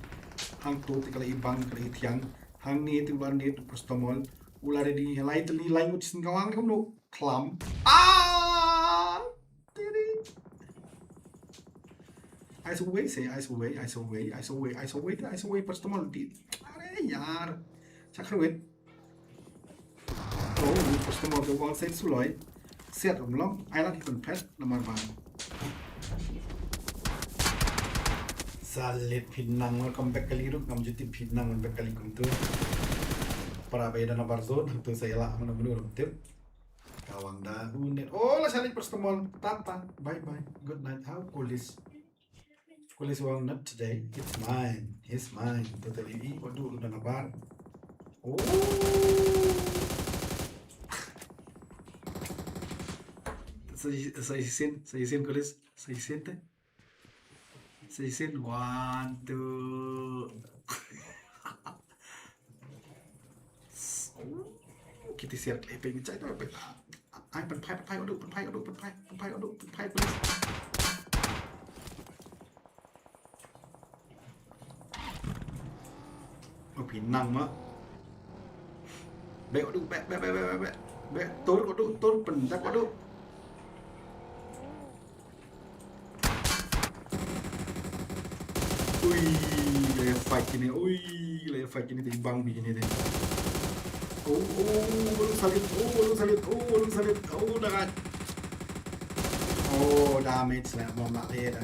Hang tu te kala ibang, kala ithiang. Hang ni te ulan ni te paracetamol. Ula ready. Lai te li, lai ngut sen kawang, kamu klam. Ah! Tiri. Ice away, say ice away, ice away, ice away, ice away, ice away, paracetamol di. Are yaar. Chakruit. Oh, ni paracetamol tu wang set suloi. Set umlong, ai lak ikon pet, namar ba. Salit phi nang, welcome back kali ruh, ngam juti phi nang, welcome back kali kumtu. Para bai da nabar zone, tu saya lah, mana menu rum tip. Kawang da unit. Oh, la salit paracetamol. Tata. Bye bye. Good night. How cool is Kulis wang, not today. It's mine. It's mine. Totally. Ih, waduh, udah nabar. Oh. Sa, sa isin, sa isin kulis, sa isin te. Sa isin, one, two. Kita siar klep peng cai tu, peng. Ai, peng phai, peng phai, aduh, peng phai, aduh, peng phai, peng phai, aduh, peng phai, please. Oh, phi nang ma. Bek, aduh, bek, bek, bek. Bek, tur, aduh, tur, pyndak, aduh. Ui, la ïa fight kine. Ui, la ïa fight kine te, bang bi kine te. Oh, oh, walu salit. Oh, walu salit. Oh, walu salit. Oh, da. Oh, damage la, bom la le da.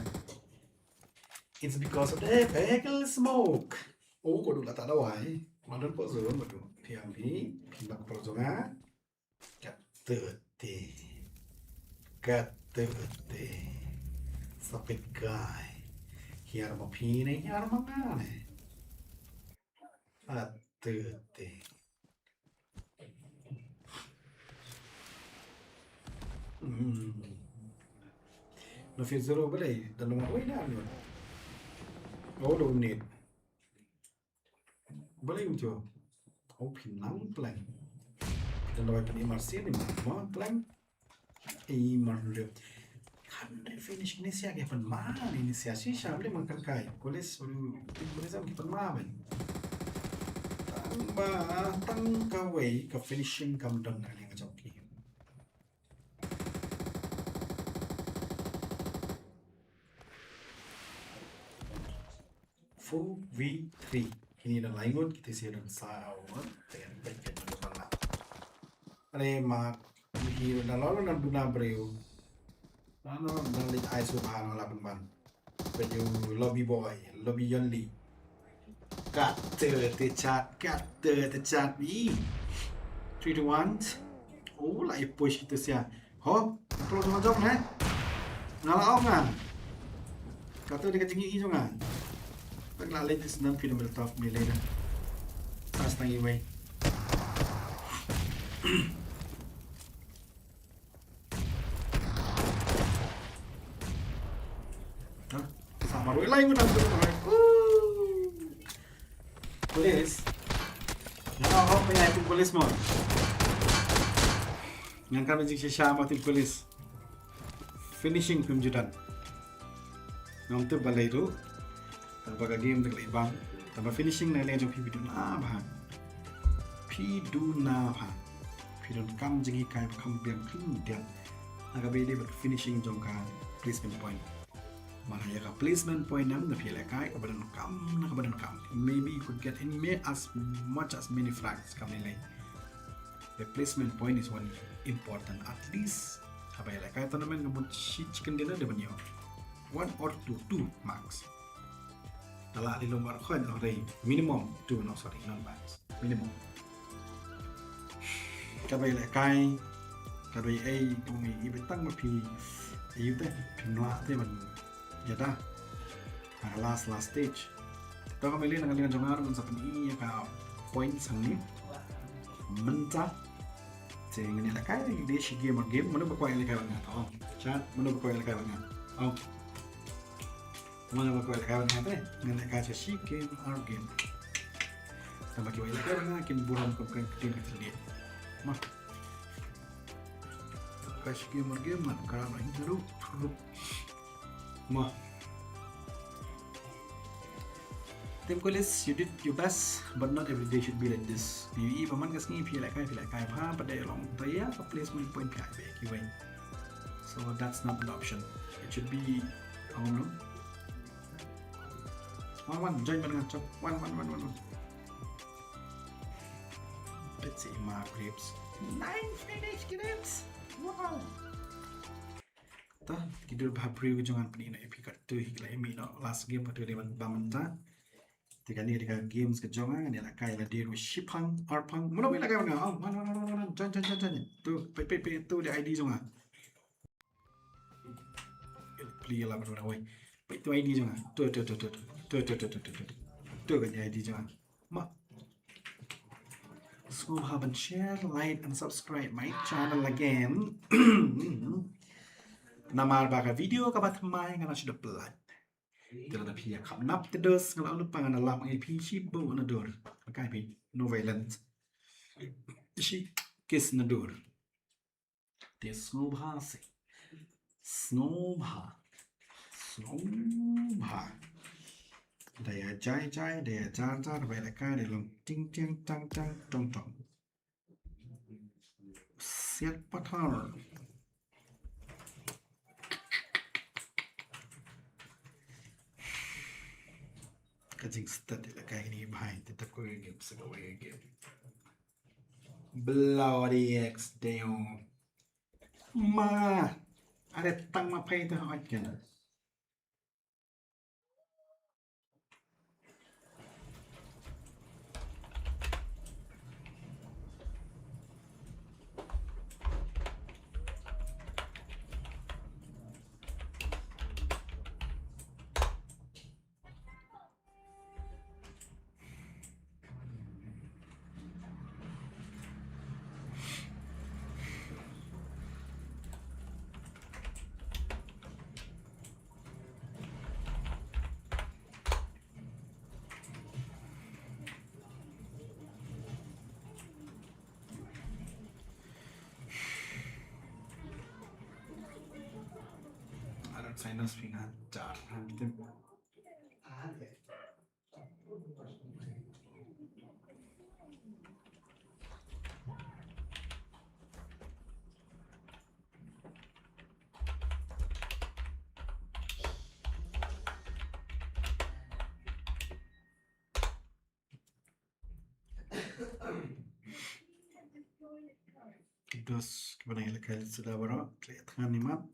It's because of the vehicle smoke. Oh, ko du la ta dawai. Madan po zon, ko du. Phi am phi, phi bak por zon, ah. Katte te. Katte te. Sapit kai. Hiar ma phi ne, hiar ma nga ne. Katte te. Hmm. Na fi zero balei, dalam apa ini anu? Oh, do need. Balei ujo. Oh, phi nang pleng. Phi nang dawai pynmar sien ni ma pleng. Ei, mar lep. Kan re finish ni sia ke pynmar ni sia shisha, balei ma kan kai. Kulis, kulis am ke pynmar ben. Tang ba, tang kawei ka finishing kam don na ni ka jong ki. Four v three. Kine don lai ngut, kita shu don saw ngut. Te kan peit kan don la. Are ma, ki don la, la, la, duna briew. La, la, la, la, ai su ba, la, la, ban, ban. Bad ïa u Lobby Boy, Lobby Yonli. Katte te chat, katte te chat. Ih. Three, two, one. Oh, la ïa push kita sia. Ho, upload ma jong ne. Nga la ong nga. Katte te ka jingïohi jong nga. Pek la leit snem phi da mel tough me lei da. Pas tang iwei. Sa marwei lai ngut. Police. Nga hok pynïaid team police mo. Ngan kam jingshisha mo team police. Finishing phim ju don. Ngam tip balei ruh. Tang ba ka game te ka la ibang. Tang ba finishing na lei jong phi, phi duna bha. Phi duna bha. Phi donkam jinghikai ba kham biang khyndiat. Na ka ba ïadei bad finishing jong ka placement point. Namar ïa ka placement point em, na phi lehkai kaba donkam, na kaba donkam. Maybe you could get in may as much as many frags kam ne lei. The placement point is one important. At least haba ïalehkai tournament ka mut shi chicken dinner de ban ïoh one or two, two max. Da lah li lum bar khoit noh rei, minimum two, no, sorry, not max. Minimum. Kaba ïalehkai, kaba ïa ei, kaba ïa ei, ba tang ba phi ïa te, phi mlah te ban ïada ha last, last stage. Te To ka mele na ka liang jong nga ruh ngan sa pyni ïa ka points hangne. Mynta te ngin ïalehkai de shi game ar game, mano ba kwah ïalehkai bad nga, to. Chat, mano ba kwah ïalehkai bad nga? Ong. Mano ba kwah ïalehkai bad nga te? Ngin ïalehkai shi game ar game. Tang ba ki kwah ïalehkai bad nga kin burom kum kren ktien ka thylliej. Ma. Ka shi game ar game man ka ram ïa ruh. Ma. Team Kolis, you did your best, but not every day should be like this. Maybe ba man ka sngi phi lehkai, phi lehkai bha, but they long taya ka placement point phi ai be kiwei. So that's not an option. It should be, um, no? One, one, join bad nga, chop. One, one, one, one, one. Let's see, ma Grapes. Nine finish Grapes. Wow. Ta, ki dur bha briew ki jong nga, pyni noh ïa phi katto hi ki la ïa mih noh last game, katto dei ban bam mynta. Te kane dei ka games ka jong nga, ngan ïalehkai lade ruh shiphang, arphang. Mano ba ïalehkai bad nga? Oh, man, man, man, man, man. Join, join, join, join. Tu, peit, peit, peit, tu dei I D jong nga. Pli la ba wai. Peit tu I D jong nga. Tu, tu, tu. Tu ka dei I D jong nga. Ma. Sngewbha ban share, like and subscribe my channel again. Namar ba ka video kaba thymmai nga la shu da pyllait. Te lada phi ïa kham nap te dos nga la ong lypa nga la lam ïa phi shi bun na dur. Ka kai phi no violence. Shi kiss na dur. Te sngewbha se. Sngewbha. Sngewbha. Da ïa jai jai, da ïa jar jar, ba ïalehkai, da long ting ting tang tang tong tong. Siat pathar. Ka jingstad ïalehkai ni bha, te tap ko game sa kawei game. Bloody X deo. Ma. Are tang ma phai te hot kan. Arat sinus phi nga jar. Ki dos kiba nang ïalehkai leit sha da baroh, ki leit thngan nimat.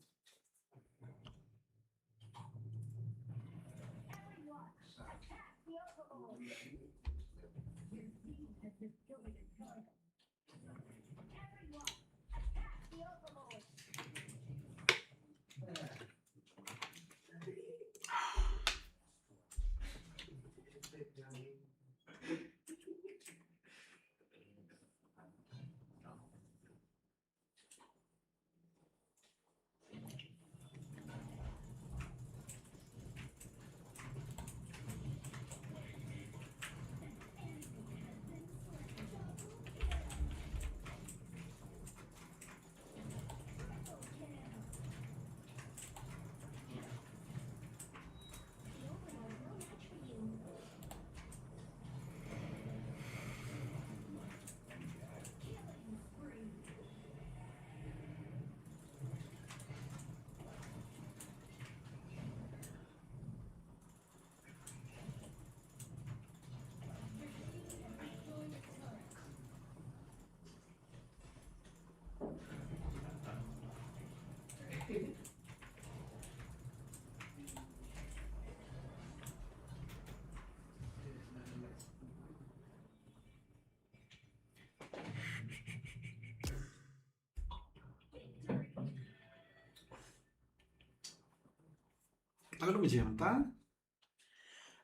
Tang lu mejem ta.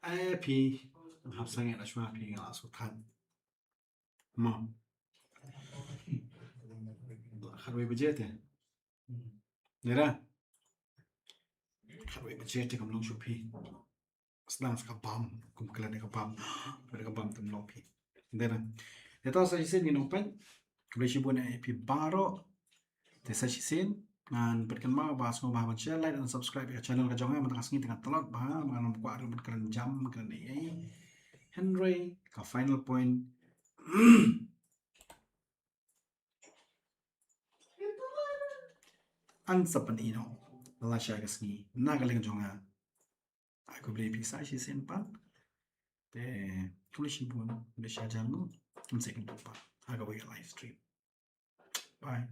Ai phi. Hap sangeh na shwa phi nga la sngewthuh. Mo. Khatwei baje te. Dera. Khatwei baje te kam long shuh phi. Sdang sa ka bam, kum kala ne ka bam. Kala ka bam tam long phi. Dera. Ita sa shisien ngi nongpeng. Khublei shibun ïa phi baroh. Te sa shisien ngan pynbna ba sngewbha ban share, like and subscribe ïa ka channel ka jong nga, mynta ka sngi te nga tlot bha, ngan ym kwah ruh ban kren jam, ban kren ei ei. Hynrei ka final point. An sa pyn-i noh lashai ka sngi na ka liang jong nga. Ai khublei phi sa shisien pat. Te khublei shibun, khublei shihajar nguh. Ngin sa ïakynduh pat ha kawei ka live stream. Bye.